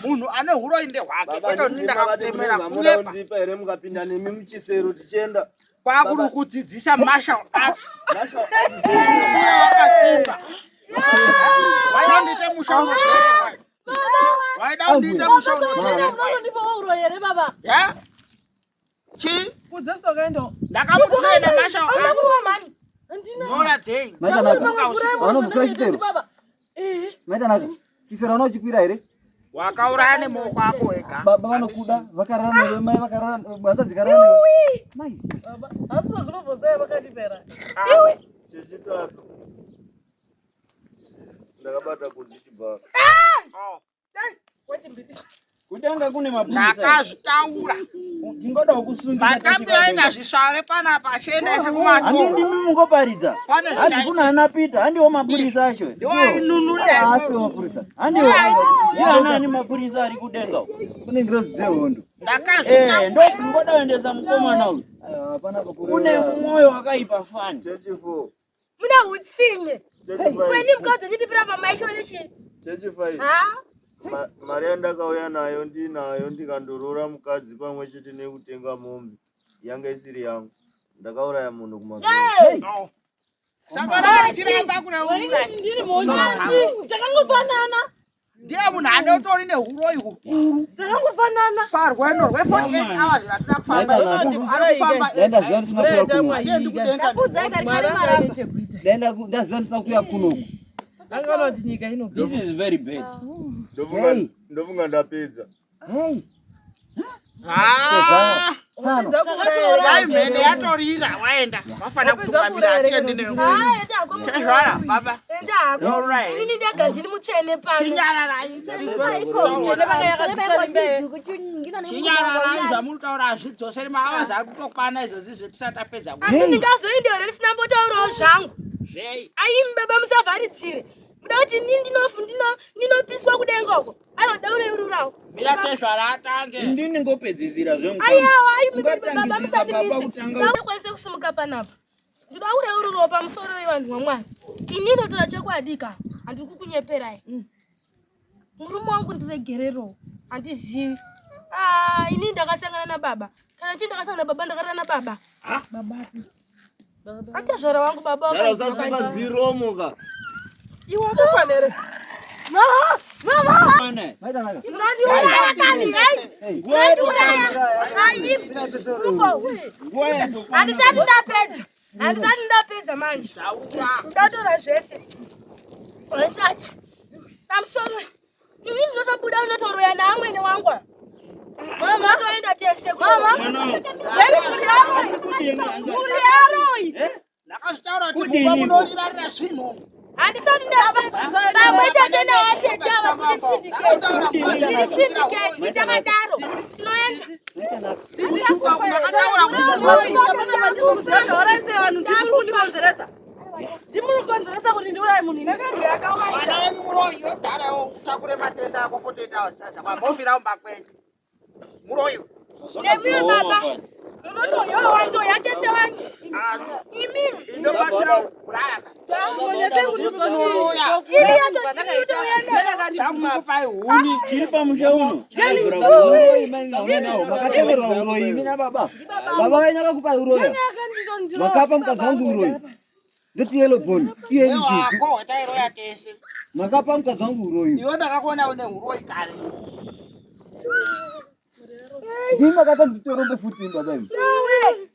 Munhu ane huroyi ndehwake.
Baba,
Kwete kuti ndakakutemera
ndakakutemera
kunyepa.
kundipa here mukapinda nemi muchisero tichienda.
Kwakuri
Baba.
kudzidzisa martial arts.
Martial arts
Kukura wakasimba. Waida undiite musha unoteererwa. Waida undiite musha unoteererwa.
Munondipa uroyi here baba?
Ya? Chi?
Kudzasa ukaenda.
Ndakamutraina martial arts.
Unokuwa mani.
Nyora dzei.
Maita naka.
Muka usiku.
Vanobukira chisero.
Baba. Eh.
Maita naka. Chisero unochikwira here?
Wakauraya nemaoko ako wega.
Baba vanokuda vakarara newe mai vakarara hanzvadzi ikarara newe. Mai.
Baba, asi magulovhosi aya vakandipera.
Ah.
Chechitatu. Ndakabata kudzi chibharo.
Oh.
Kutanga kune mapurisa.
Ndakazvitaura.
Tingoda kusungisa.
Matambiro aita zvisvare panapa achiendese
Handi
kumatombo.
ndimi mungoparidza.
Pane
Hazi
zvinai.
kuna ana Peter, handiwo mapurisa acho.
Ndiwainunurira
Asi mapurisa.
Handiwo. Ndiwo ana ani mapurisa ari kudenga uko.
Kune ngirozi dzehondo.
Ndakazvitaura.
Eh, ndo dzingoda kuendesa mukomana uyu.
Aiwa, Hapana pakureva.
Une mwoyo wakaipa fani.
Chechi4.
Muna utsinye.
Chechi5.
Kweni mukadzi ndipira pamaisho nechi.
Chechi5.
Ha?
Mari yandakauya nayo ndinayo ndikandoroora mukadzi pamwe chete nekutenga mombe yanga isiri yangu. Ndakauraya munhu kumabhero.
Hey.
No. Saka rachiramba kureurura.
Ndiri monya. Takangofanana.
Ndiye munhu anotori nehuroyi hukuru.
Takangofanana.
Parwendo rwe48 hours ratoda kufamba.
Maita
Munhu ari kufamba
Dai ndaziva ndisina kuuya kuno.
Handiendi kudenga.
Ndakuudzai kare kare
Mwari anga ane
maramba.
chekuita.
Dai ndaziva ndisina kuuya kunoku.
Angana kuti nyika ino.
This is very bad.
Hey.
Ndofunga ndapedza.
Hey.
Ah.
Tano.
Dai mhene yatorira waenda. Wafana kutungamira hatiendi newe.
Ah, enda hako.
Tezvara baba.
Enda hako.
Alright.
Inini ndega ndiri mutsvene pano.
Chinyararai. Chinyararai zvamuritaura hazvidzoseri mahours ari kutokwana izvozvi zvetisati tapedza
Asi ndingazoenda here ndisina mbotaurawo zvangu.
zvei.
Aimi baba musavharidzire. Muda kuti ini ndinofu ndinopiswa kudenga uko. Aiwa daureururawo.
Mira tezvara atange.
Ndini ngopedzisira zvemukoma.
Aiwa aimi baba
Ungatangisisa baba
musandimise.
kutanga.
Ndakwanise kusimuka panapa. Ndoda kureururawo pamusoro wevanhu vamwari. Ini ndotora chokwadi ka. Handiri kukunyeperai. Murume wangu ndiregererowo. Handizivi. Ah, ini ndakasangana nababa. Kana chii ndakasangana nababa ndakarara nababa. Atezvara wangu baba
Dara
wakandibata.
usasunga ziromo ka.
Iwe wakakwanere. Mama, mama.
Mwana.
Maita naka.
Munondiuraya kani, right?
Hey.
Munondiuraya. Ayi,
Nguva yatokwana.
handisati ndapedza. Handisati ndapedza manje.
Taura.
Ndatora zvese. Handisati. Pamusoro. Ini ndinotobuda unotoroya naamwene wangu. ava. Mama, toenda tese. Mama.
Mwana wangu.
Veri mhuri yaroyi. Mhuri yaroyi.
Ndakazvitaura kuti
Kudini?
mumba munorirarira zvinhu.
Handisati ndapedza. Pamwe chete navatete ava tiri syndicate. Tiri syndicate takadaro. Tinoenda.
Kutsvuka ndakataura kuti muroyi.
Ndimurikonzeresa kuti ndiuraye munhu ine kange yakawanda.
Mwana wenyu muroyi yodharawo kutakure matenda ako 48 hours sasa kwamofira mumba kwenyu. Muroyi.
Nemiwe baba. Munotoyowa ndoyatese vanhu. Imimi.
Inobatsira kuraya ka.
Chiri yacho tiri kutoenda.
Chamukupai huni.
Chiri pamusha uno.
Uroyi mai nawo. Makatemerwa uroyi imi nababa. Baba venyu vakakupai uroyi. Makapa mukadzi wangu uroyi. Ndoti yellow bone. Iye ijuzu.
Newako watairoya tese.
Makapa mukadzi wangu uroyi.
Iwe ndakakuona une huroyi kare.
Ndimi makata nditorombe futi baba imi.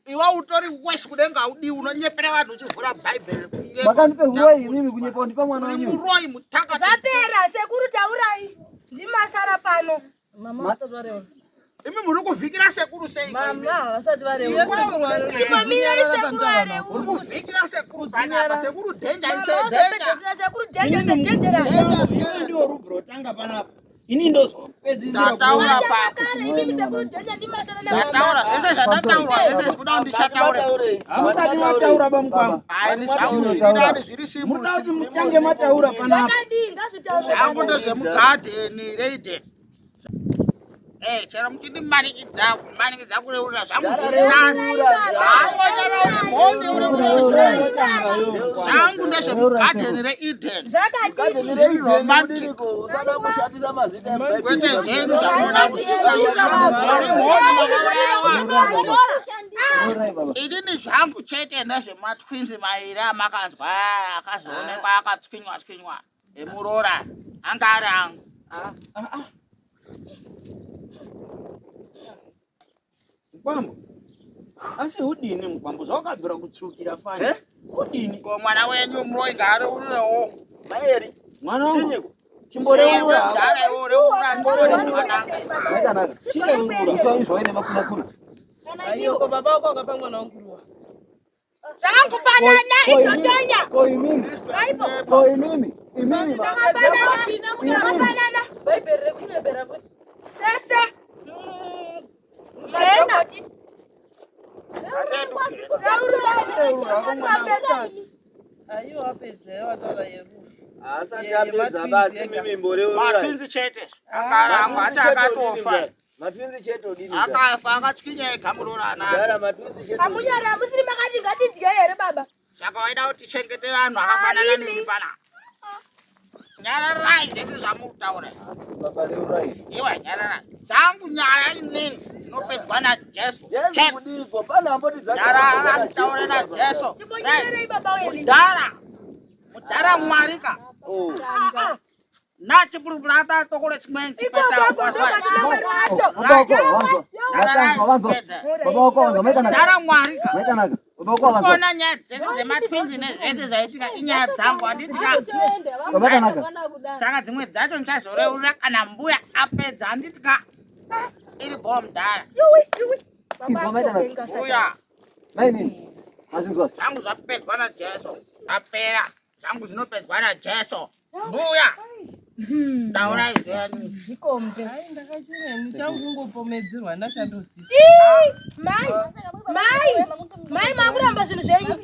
Iwe utori wesi kudenga haudi unonyepera vanhu uchivhura bhaibheri. kunyepa.
Makandipe uroyi imimi kunyepa kundipa mwana
Uri
wenyu.
muroyi mutaka.
Zvapera sekuru taurai. Ndimasara pano.
Mama, usatwarewa.
Imi muri kuvhikira sekuru sei?
Mama havasati vareura.
Simamirai sekuru areura.
Uri kuvhikira sekuru panapa, sekuru danger it's a danger.
Sekuru danger it's a danger.
Danger
Ndiwo rubvi rotanga panapa. Ini ndozopedzisira.
Ndataura pa.
Kare imi sekuru danger ndimasana na
Ndataura zvese zvandataurwa zvese zvikuda kuti ndichataure.
Hamusati mataura bamukwambo.
Hayi zvangu zviri zviri simple.
Munoda kuti mutange mataura panapa.
Zvakadii ngazvitaurwe.
Zvangu ndezvemugadheni reiden. Eh, chero muchindimanikidza kumanikidza kureurura zvangu zviri nani. Hayi uri mhondi uri Zvangu ndezvemugadheni reEden.
Zvakadii?
Romantic.
Usada kushandisa mazita eBhaibheri.
Kwete zvenyu zvamunoda kuita. Uri mhondi makauraya vanhu.
Reurai baba.
Inini zvangu chete nezvematwinzi mairi amakanzwa aya akazoonekwa akatswinywa tswinywa emuroora anga ari angu.
Mukwambo. Asi udini mukwambo zvawakabvira kutsvukira fani.
Eh?
Udini?
Ko mwana wenyu muroyi ngaareurirewo.
Maeri,
Mwana wangu.
chinyiko?
Chimboreura.
Mudhara iwe reurura ndorore zvakanaka.
Maikanaka.
Chireurura.
Izwa izwa ine makuna kuna.
Ayoko baba wako wakapa mwana wangu ruwa.
Zvakangofanana itotonya.
Ko imimi. Ko imimi. Imimi.
Zvakafanana.
Bhaibheri rekunyepera futi.
Sese. Gena.
Aiwa wapedza wataura yeruwa.
Haasati apedza basi mimi mboreurai.
Matwinzi chete anga ari angu ati akatofa.
Matwinzi chete udini?
Akafa akatswinya ega muroora anake.
Dara matwinzi chete.
Amunyari hamusiri makati ngatidye here baba?
Saka waida kuti tichengete vanhu akafanana nemi panapa. Nyararai ndese zvamuri kutaura.
Baba reurai.
Iwe nyararai. Dzangu nyaya inini dzinopedzwa naJesu.
Jesu
Chete.
kudiko pana amboti dzake.
Nyarara nditaure naJesu.
Chimbonyererei baba wenyu.
Mudhara. Mudhara Mwarika.
Oh.
Nachipurupurata tokole chimweni
Ikoko
chipeta.
ndokatida mwari wacho.
Baba wako wanzwa. Watanzwa wanzwa. Baba wako wanzwa. Maikanaka.
Mudhara Mwarika.
Maikanaka. Baba wako wanzwa.
Kuona nyaya dzese dzematwinzi nezvese zvaitika inyaya dzangu handiti ka.
Baba kanaka.
Saka dzimwe dzacho ndichazoreurura kana mbuya apedza handiti ka. Iri bho mudhara.
Inzwa maikanaka.
Mbuya.
Mainini. Mazvinzwa.
Zvangu zvapedzwa naJesu. Zvapera. Zvangu zvinopedzwa naJesu. Mbuya. Taurai zvenyu.
Ai ndakachena changu kungopomedzerwa ndachandosiya.
Mai, mai, mai makuramba zvinhu zvenyu.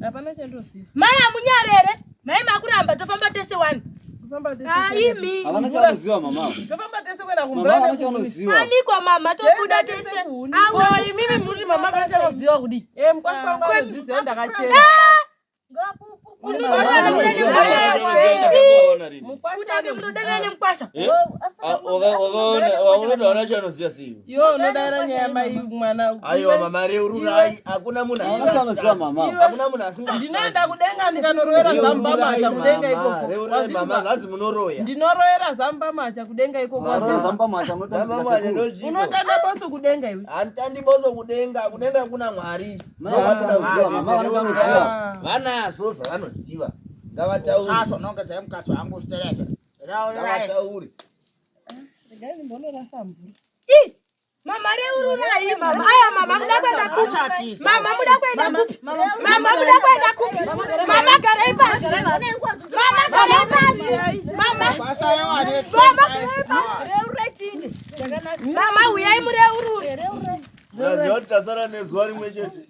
Hapana chandosiya.
Mai hamunyarere. Mai makuramba tofamba tese wani.
Kufamba tese.
Aimi.
Havana chavanoziva mama.
Tofamba tese kuenda
Mama
kumvura
havana
nekuhuni.
chavanoziva.
Anikwa mama tobuda tese.
Ko imimi muri mama vachanoziva kudii? Eh mukwasha wangu anozviziva ndakachena. Mukwasha
Munodana nemukwasha.
Waunoti hauna chanoziva sei?
Iwe unodaira nyaya mai mwana.
Aiwa mama reururai, hakuna munhu
Havana chavanoziva mama.
Hakuna munhu asinga.
Ndinoenda kudenga ndikanorowera zambamacha kudenga ikoko.
Reururai mama,
Wazvinzwa?
zvanzi munoroya.
Ndinoroera zambamacha kudenga ikoko.
Marora zamba mwacha munotambudzika
Zamba mwacha
sekuru.
ndochiko.
Unotanda botso kudenga iwe.
Handitandi botso kudenga, kudenga kuna Mwari.
Mama havana chanoziva, mama havana chanoziva.
Vanazvo zvavanoziva. Ngavataure.
Usazonongedza mukadzi wangu stereke. Raurai.
Ngavataure.
Regai ndimbonorasa mvura.
Mama reururai mama. Aya mama muda kuenda kupi?
Achatiza.
Mama muda kuenda kupi? Mama muda kuenda kupi? Mama garai pasi. Mama garai pasi. Mama.
Basa yawane
Mama Mama uyai mureurure.
Unaziva kuti tasara nezuva rimwe chete.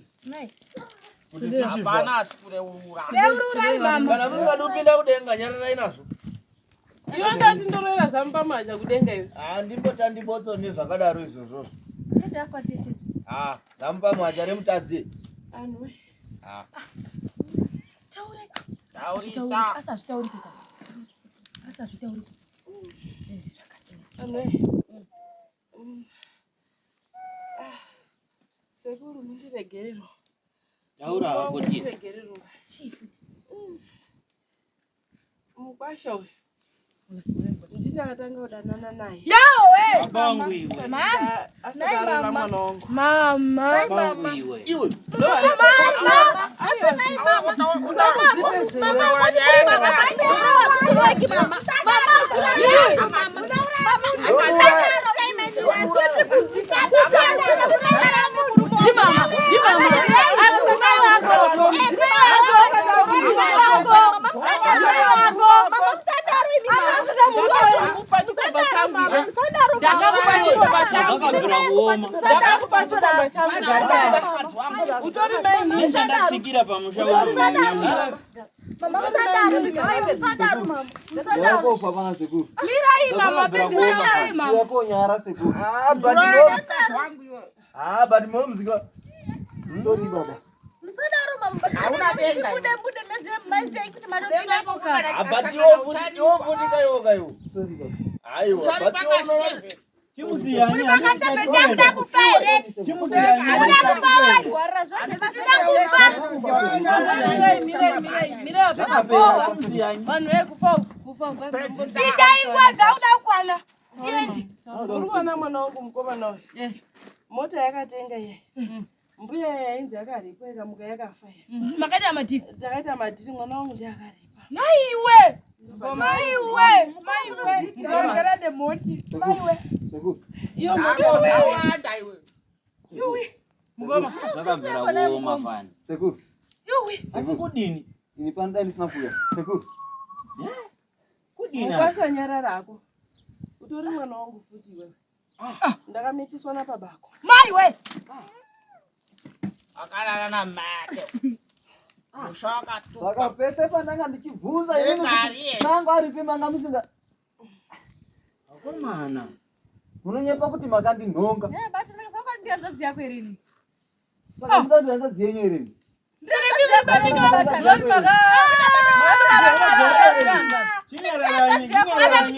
Kuti tichifa.
Hapana asi kureurura.
Reururai mama.
Kana musingadi kupinda kudenga nyararai nazvo.
Iwe ndati ndoroera zambamacha kudenga iwe.
Handimbotandi botso nezvakadaro izvozvozvo. Ah, zamupa mwacha remutadzi.
Anhu we.
Ah.
Taurisa.
Anhu we. Mm. Ah. Sekuru mundiregerero.
Taura hako tisi.
Mundiregerero. Mm. Mukwasha uyu. Ndini akatanga kudanana naye.
Yawe.
Baba wangu iwe.
Mama.
Asati aroora mwana wangu.
Mama.
Baba wangu iwe.
Iwe.
Mama.
Ndakakupa chikomba changu. Utori mai
Nechandatsikira pamusha
Mama musadaro, musadaro mama. Musadaro.
Wakofa pana sekuru.
Mirai mama, pedzisai mama.
Yakonyara sekuru.
Ah, but
Muroora
moms.
mukadzi wangu iwe.
Ah, but moms ka.
Sorry baba.
Musadaro mama.
Hauna denga.
Bude bude leze maizei kuti
Denga
madopinda
iko
muka.
kana
Ah, but
tikasangana
iwo futi
ucharipa.
iwo futi kayo kayo.
Sorry baba.
Aiwa,
Ucharipa
but iwo unoona
kaseve.
Chimusiyani.
Warra zvacho
Vanhu vekufa kufa
Itai nguva dzauda kukwana. Tiendi.
Uri kuona mwana wangu mukomana uyu. Mota yakatenga iye. Mbuya yainzi yakaripwa ikamuka yakafa iya.
Makaita madhiri.
Takaita madhiri mwana wangu ndiye akaripa.
Maiwe. Maiwe. Maiwe.
Ndinogara nemhoti. Maiwe.
Sekuru.
Iyo
Dzako
mota.
dzawanda iwe.
Mukoma.
Zvakabvira kuoma fani.
Sekuru.
Asi kudini?
Ini pano dai ndisina kuuya. Sekuru.
Kudini? asi?
Mukwasha nyarara hako. Utori mwana wangu futi iwewe. Ndakamitiswa napabako.
Maiwe.
Wakarara namake. Musha wakatuka.
Saka pese pandanga ndichibvunza inini
Denga
kuti
riye.
mangu aripi manga musinga
Akomana.
munonyepa kuti makandinhonga.
Eh, bati ndakasaka ndianzadzi yako irini.
Saka muda kuti hanzadzi yenyu irini.
Chinyararani, chinyararani.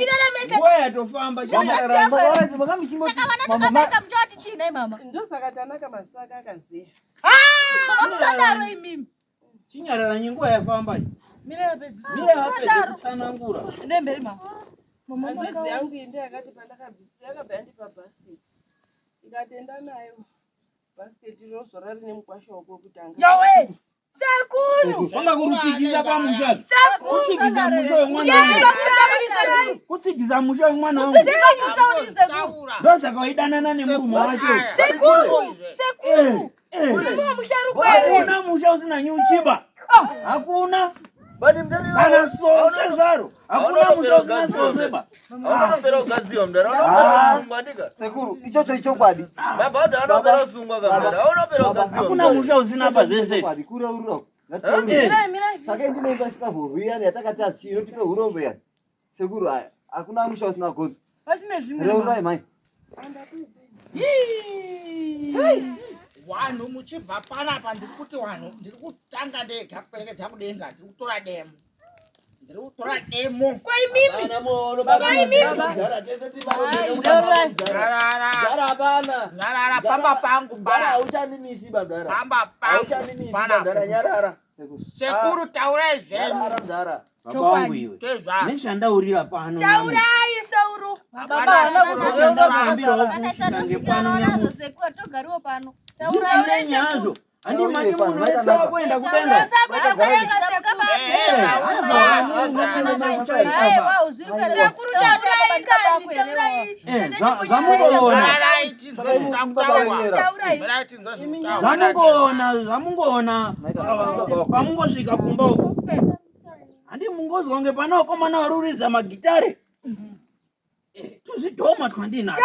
Nguva yatofamba, chinyararani.
Saka alright, manga muchimboti mama ma-
muchati chii nhai mama?
Ndosaka tanaka masaka akaziya.
Mama musadaro imimi.
Chinyararani, nguva yafamba.
Mira yapedzisira.
Mira yapedza kutsanangura.
Endai mberi mama.
Hanzvadzi yangu iyi ndiyo yakati pandakabviswa yakabva yandipa bhasiketi. Ikatenda nayo bhasiketi rozora rine mukwasha wako wekutanga.
Yowe. Sekuru.
Wanga kurutsigisa pamusha. Kutsigisa musha wemwana wangu. Kutsigisa musha wemwana wangu.
Taura.
Ndosaka waidanana nemurume wacho.
Sekuru.
Eh, eh. Hakuna musha usina nyuchiba. Hakuna.
But mudhara
Kana sose zvaro. Hakuna musha usina soseba.
Aunotopera kugadziwa mudhara.
Ah.
Unopera kusungwa ndika.
Sekuru, ichocho ichokwadi.
Mabhadha anopera kusungwa ka mudhara. Aunopera kugadziwa.
Hakuna musha usina pazvese.
Ichokwadi, kureurura.
Eh.
Ngatireurure.
Mirai mirai.
Saka ndine imba isikavhurwi yani yatakati asi inotipe hurombo yani. Sekuru haya, hakuna musha usina gonzo.
Pachine zvimwe.
Reurai mai.
Wanhu muchibva panapa ndiri kuti wanhu ndiri kutanga ndega kuperekedza kudenga ndiri kutora demo. Ndiri kutora demo. Nyarara.
Mudhara hapana.
Nyarara pamba pangu
Mudhara
pana.
hauchandimisi ba mudhara.
Pamba pangu
Hauchandimisi
pana.
mudhara nyarara.
Sekuru taurai zvenyu.
Nyarara mudhara.
Baba wangu iwe.
Tezvaro.
Nechandaurira pano. nyamusi.
Taurai sauro.
Nechandafambirawo kusvika ngepano nyamusi.
sekuru togariwo pano.
Zvisinei hazvo. Handimati munhu wese wakuenda kudenga. Eh, zvamungoona.
Nyararai tinzwe zvakutaurwa. Nyararai tinzwe zvakutaurwa.
Zvamungoona, zvamungoona. Pamungosvika kumba uko. Handi mungozwa kunge pana vakomana vari kuridza magitare. Eh, Tuzvidhoma twandinazvo.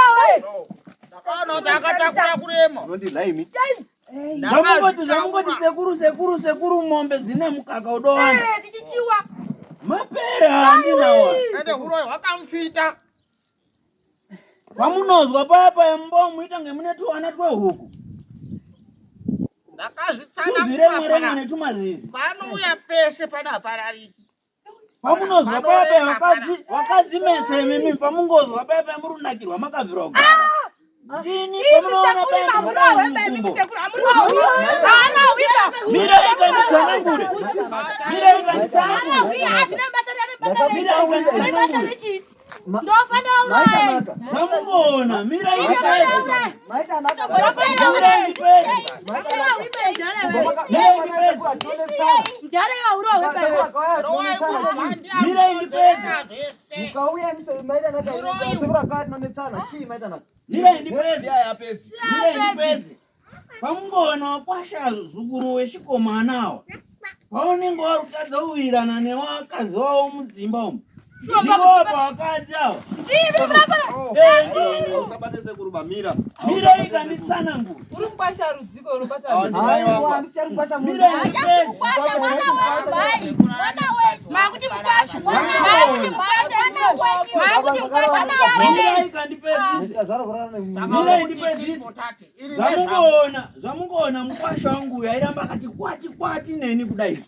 Ndakaona kuti akatakura kurema.
Unondilai
Zvamungoti zvamungoti sekuru sekuru sekuru mombe dzine mukaka udowanda.
Tichichiwa.
Mapere handinawo.
Ende huroyi hwakamufita.
Pamunozwa paya paya mumba muita kunge mune tuwana twehuku.
Ndakazvitsanangura
Tuzviremwa remwa
pana.
netumazizi.
Panouya pese pana haparariki.
Pamunozwa paya paya vakadzi vakadzi metse imimi pamungozwa paya paya muri kunakirwa makabvira kugara. Ndini pamunoona paya ndikuda mukumbo. Mira ikanditsanangure. Mira ikanditsanangure. Mira ikanditsanangure.
Ndofa ndauraya.
Zvamungoona, mirai ndipedze.
Maita naka.
Mirai ndipedze.
Mudhara iwe urohwe baba.
Mirai ndipedze.
Mukauya maita naka. Sekuru akauya tinonetsana. Chii maita naka?
Mirai ndipedze.
Yapedzi.
Mirai ndipedze. Pamungoona wakwasha zukuru wechikomana awa. Paunenge warutadza kuwirirana newakazi wavo mudzimba umu. Ndipo pawakadzi awa.
Ndimi murapana.
Eh, ndini.
Usabate sekuru bamira.
Mirai kanditsanangura.
Uri kukwasha rudziko unobata
Ah, ndimai wangu.
Aiwa, handisi kukwasha munhu.
Mirai ndipedze.
Mwana
wangu. Makuti mukwasha. Makuti mukwasha. Makuti mukwasha.
Mirai kandipedzise.
Ndazvara kurara nemunhu.
Mirai ndipedzise. Zvamungoona, zvamungoona mukwasha wangu uyu airamba akati kwati kwati neni kudai.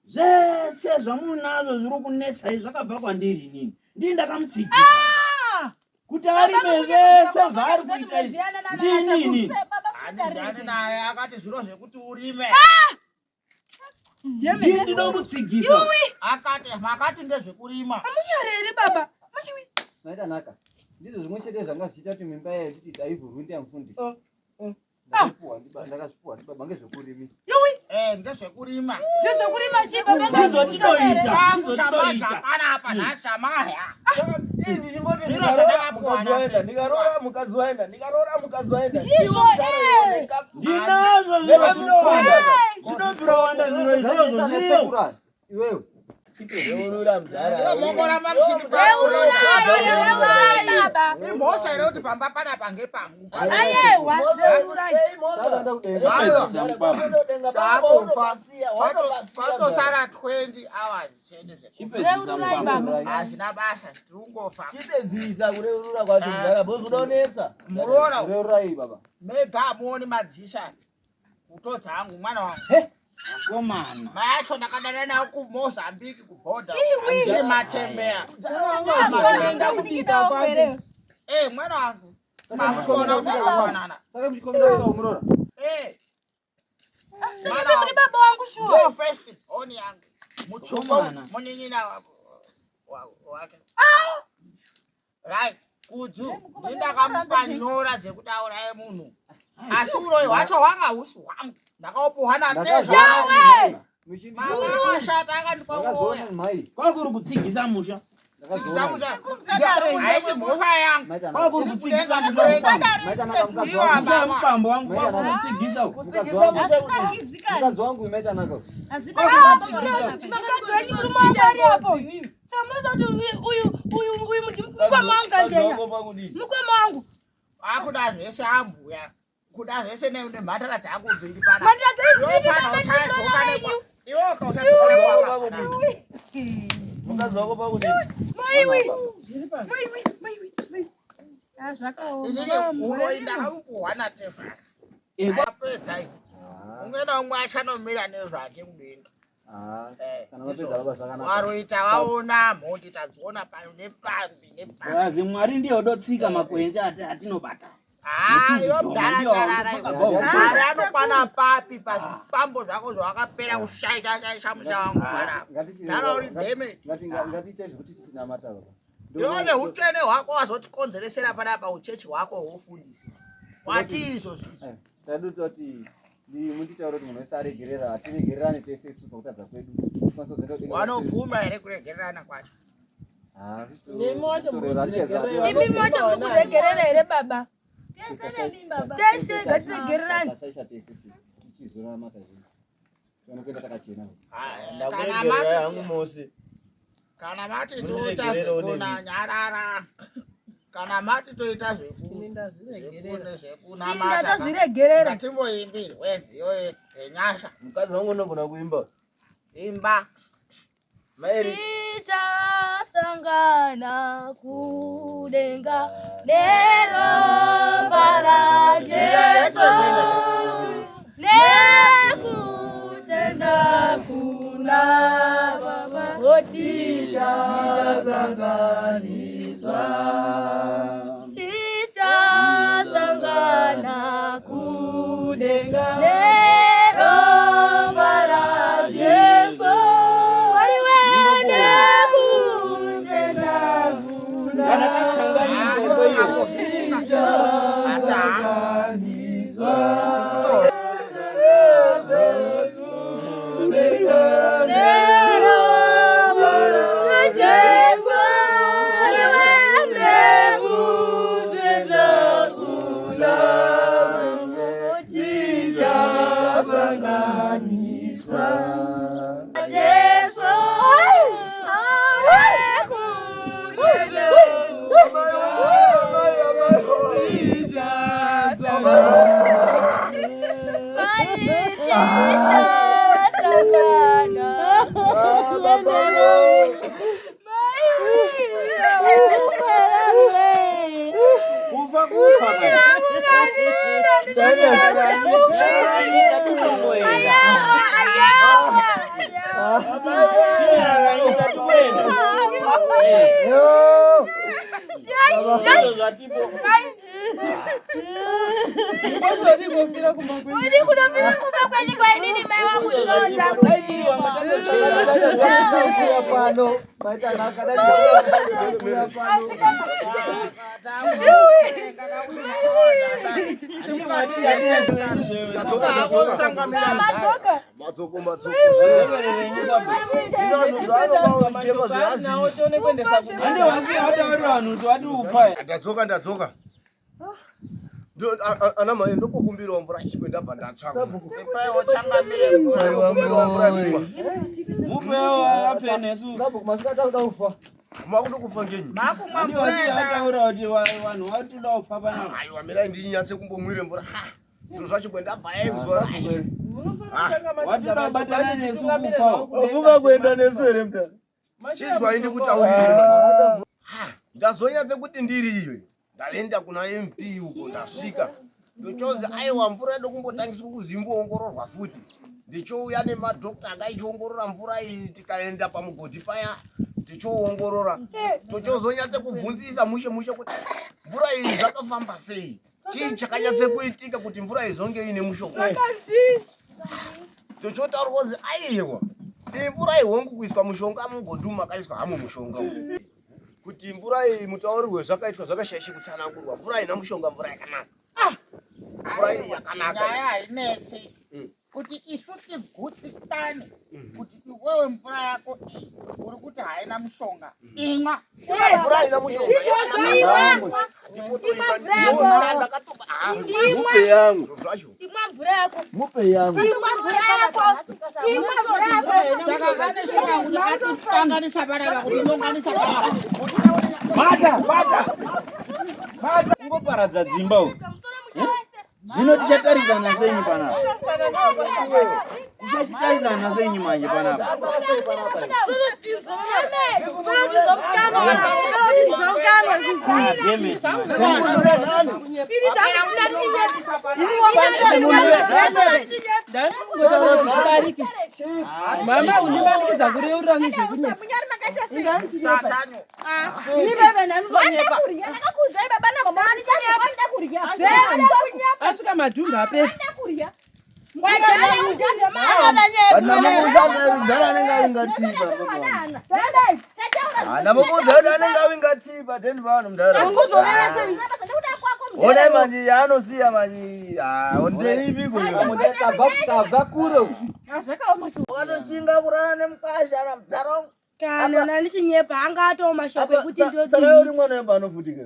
Zvese zvamunazvo zviri kunetsa izvi zvakabva kwandiri inini. Ndini ndakamutsigisa. Kuti arime zvese zvaari kuita izvi. Ndini inini.
Handizani naye akati zviro zvekuti urime.
Ndini ndinomutsigisa.
Akati makati ndezvekurima.
Amunyare here baba? Maiwi.
Maita naka. Ndizvo zvimwe chete zvanga zvichiita kuti mimba yayo ndichiti haivhurwi ndiyamufundisi. Ndakazvipuwa ndakazvipuwa ndibaba ngezvekurimisa.
Yuwi.
Eh, ndezvekurima.
Ndezvekurima chii baba?
Ndizvo tinoita.
Chikafu
Ndizvo
chamadya
tinoita.
panapa nhasi chamahya.
Saka ii ndichingoti
Zviro
ndikaroora
zvandakapuwa
mukadzi waenda,
nhasi.
ndikaroora mukadzi waenda, ndikaroora mukadzi waenda.
Ndizvo,
Iwo mudhara
eh.
iwe
Ndinazvo zviro zvinowanda. Zvinobvira wanda zviro izvozvo zviriyo.
Sekuru aya, iwewe.
Reurura mudhara.
Iwe mongoramba muchiti
Reururai, reururai baba.
Imhosva here kuti pamba panapa ngepangu.
Ayewa, reururai.
Takaenda kudenga.
Takufa. Patosara 20 hours chete zvekufa.
Reururai baba.
Hazvina basa, tiri kungofa.
Chipedzisa kureurura kwacho mudhara bozi unonetsa.
Muroora
Reururai baba.
mega amuoni madzisha. Kutodza hangu mwana wangu.
Vakomana.
Mai acho ndakadana nawo kuMozambique kubhodha. Ndiri matembeya.
Vanoenda kubika kwake.
Eh, mwana wangu. Mamuchiona kuti akafanana.
Saka muchikomera kuita umuroora.
Eh.
Mimi muri baba wangu shuwa.
Ndo first born yangu. Muchoko
Komana.
munin'ina wake. Right. Kudzu ndindakamupa nyora dzekuti auraye munhu. Asi uroyi hwacho hwanga husi hwangu. Ndakaupuhwa natezvara. Mama akashata akandipa
Ndakazoona
uroya.
mhai.
Kwakuri kutsigisa musha.
Tsigisa
Ndakazoona.
musha. Haisi mhosva yangu.
Maita naka.
Kwakuri kutsigisa musha.
Maita naka mukadzi
Ndiwa
wangu.
Musha mukwambo wangu kwakuri kutsigisa uku.
Kutsigisa musha kudini?
Mukadzi wangu maita naka.
Mukadzi wenyu murume wangu ari apo. Samunoza kuti uyu uyu uyu mukoma wangu kandenya.
Wako pakudini?
Mukoma wangu.
Akuda zvese ambuya. Kuda zvese nemhatara dzangu mbiri panapa.
Mandira dzaizivi
Iwe
baba
uchadzoka
ndinoona
nekwa.
wenyu.
Iwe ukauchadzoka
Mukadzi wako
nekwa.
pakudini? Mukadzi wako pakudini?
Maiwi. Maiwi, maiwi, maiwi. Ah, zvakaoma.
Inini uroyi ndakaupuhwa natezvara. Apedza iyi. Umwe naumwe achanomira nezvake kudenga.
Ah,
Eh,
kana vapedza baba zvakanaka.
Waroita vaona mhondi tadziona pano nepambi nepambi.
Azi Mwari ndiye odotsika makwenzi atinobata.
Ah, iwe
Netuzvidhoma
mudhara
ndiyo
tarara
wakutsvaka
iwe.
goho.
Mari anokwana papi pazvipambo zvako zvawakapera kushaika shaisha musha wangu panapa. Mudhara uri dheme.
Ngatiite zvekuti tichinamata baba.
Iwe neutsvene hwako wazotikonzeresera panapa uchechi hwako hwofundisi. Wati izvozvo izvo.
Tadu toti munditaura kuti munhu wese aregerera, hatiregererane tese isu pakutadza kwedu. Tikwanise kuzoenda kudenga.
Wanobvuma here kuregererana kwacho?
Ah,
Nemi wacho muri kuregerera.
Imi macho muri kuregerera here baba? Tese ngatiregererane.
Tashaisha tese si. Tichizoramata zvinhu. Tione kuenda takachena.
Ah, kana
Ndakuregererai hangu
mati
mose.
kana mati toita
Mundiregererewo
zvekuna
nemi.
nyarara. Kana mati toita zveku
Ini ndazviregerera.
zveku zvekunamata.
Ndatazviregerera.
Ngatimboimbirwe nziyo yenyasha.
Mukadzi wangu unogona kuimba.
Imba.
Maeri.
Tichasangana kudenga neropa raJesu nekutenda kuna Baba
Tichasanganiswa.
Tichasangana kudenga neropa raJesu Mwari wedu nekutenda
Tichasanganiswa.
Jesu
Kufa kufa.
Uri kunofira kumba kwenyu kwa inini mai wangu ndinoudza
Kuya pano maita nhaka dai kuya pano.
Matsoko matsoko. Ndadzoka ndadzoka. Ana mai ndokukumbirawo mvura ichibwe ndabva ndatsva.
Mupewo ape nesu.
Sabhuku masvika takuda kufa.
Makuda kufa ngenyi?
Handi wasi ataura kuti vanhu vatoda kufa panapa.
Aiwa mirai ndinyatse kumbomwire mvura. Ha, Zviro zvacho bwe ndabva yaizwa.
Watoda kubatana nesu kufa.
Wafunga kuenda nesu here mudhara?
Chizwai ndikutaurire. Ndazonyatse kuti ndiri iwe. Ndaenda kuna MP uko ndasvika. Ndochozi aiwa mvura yedu kumbotangiswa kuzimboongororwa futi. Ndichouya nemadhokta akaichiongorora mvura iyi tikaenda pamugodhi paya tichoongorora. Tochozonyatse kubvunzisa mushe mushe kuti mvura iyi zvakafamba sei? Chii chakanyatse kuitika kuti mvura izonge iine mushonga? Tochotaurwa kuzi aiwa iyi mvura iyi hongu kuiswa mushonga mugodhi umu makaiswa hamo mushonga umu. Kuti mvura iyi mutaurirwe zvakaitwa zvakashaishe kutsanangurwa. Mvura haina mushonga, mvura yakanaka. Mvura iyi yakanaka.
Nyaya hainetsi kuti isu tigutsikane kuti iwewe mvura yako iyi uri kuti haina mushonga, imwa.
Mvura haina mushonga.
Mupe yangu.
Zvacho.
Imwa mvura yako.
Mupe yangu.
Imwa mvura yako. Imwa mvura yako.
Saka ane shuwa kuti atikanganisa panapa, kuti nyonganisa panapa.
Bata, bata. Bata. Ungoparadza dzimba uku. Zvino tichatarisana senyi panapa? Tichachitarisana senyi manje panapa? Damn it.
Mama undimanikidza kureurira nezvekunyepa.
Satanyo.
Asvika madhumbe apera.
Mudhara anenge avinga tipa. Ndamubudza kuti anenge avinga tipa then vanhu mudhara. Onai manje yaanosiya manje. Ah, ondeipiko iyo.
Tabva kure uku.
Wakatoshinga kurara nemukwasha na mudhara wangu.
Kana ndandichinyepa anga atoo mashoko ekuti
Saka iwe uri mwana wepano futi ke?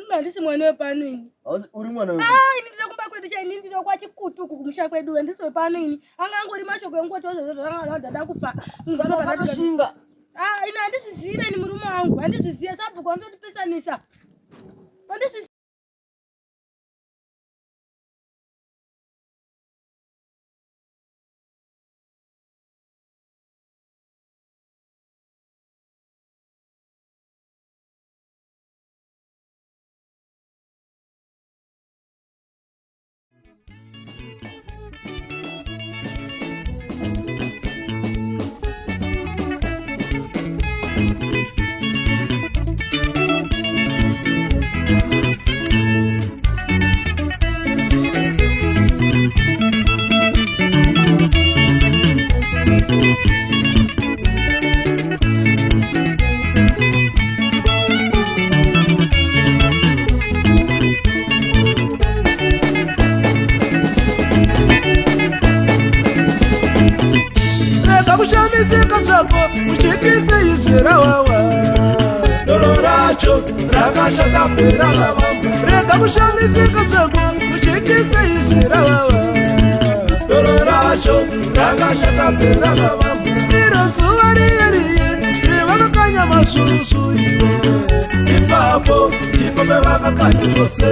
Handisi mwana wepano ini.
Uri mwana wepano.
Ah, ini ndiri kumba kwedu cha ini ndiri kwachikutu uku kumusha kwedu handisi wepano ini. Anga angori mashoko engoto ndada kufa.
Saka wakatoshinga.
Ah, ini handizvizive ini murume wangu. Handizvizive sabhuku anototipesanisa. Handizvizive.
Rega kushamisika zvako uchitise izvi rawawa. Doro racho rakashata perakavamba. Rega kushamisika zvako uchitise izvi rawawa. Doro Rakashata perakavamba iro zuva riye riye revakakanya masvusvu iwe. Ipapo ndipo pevakakanya zvose.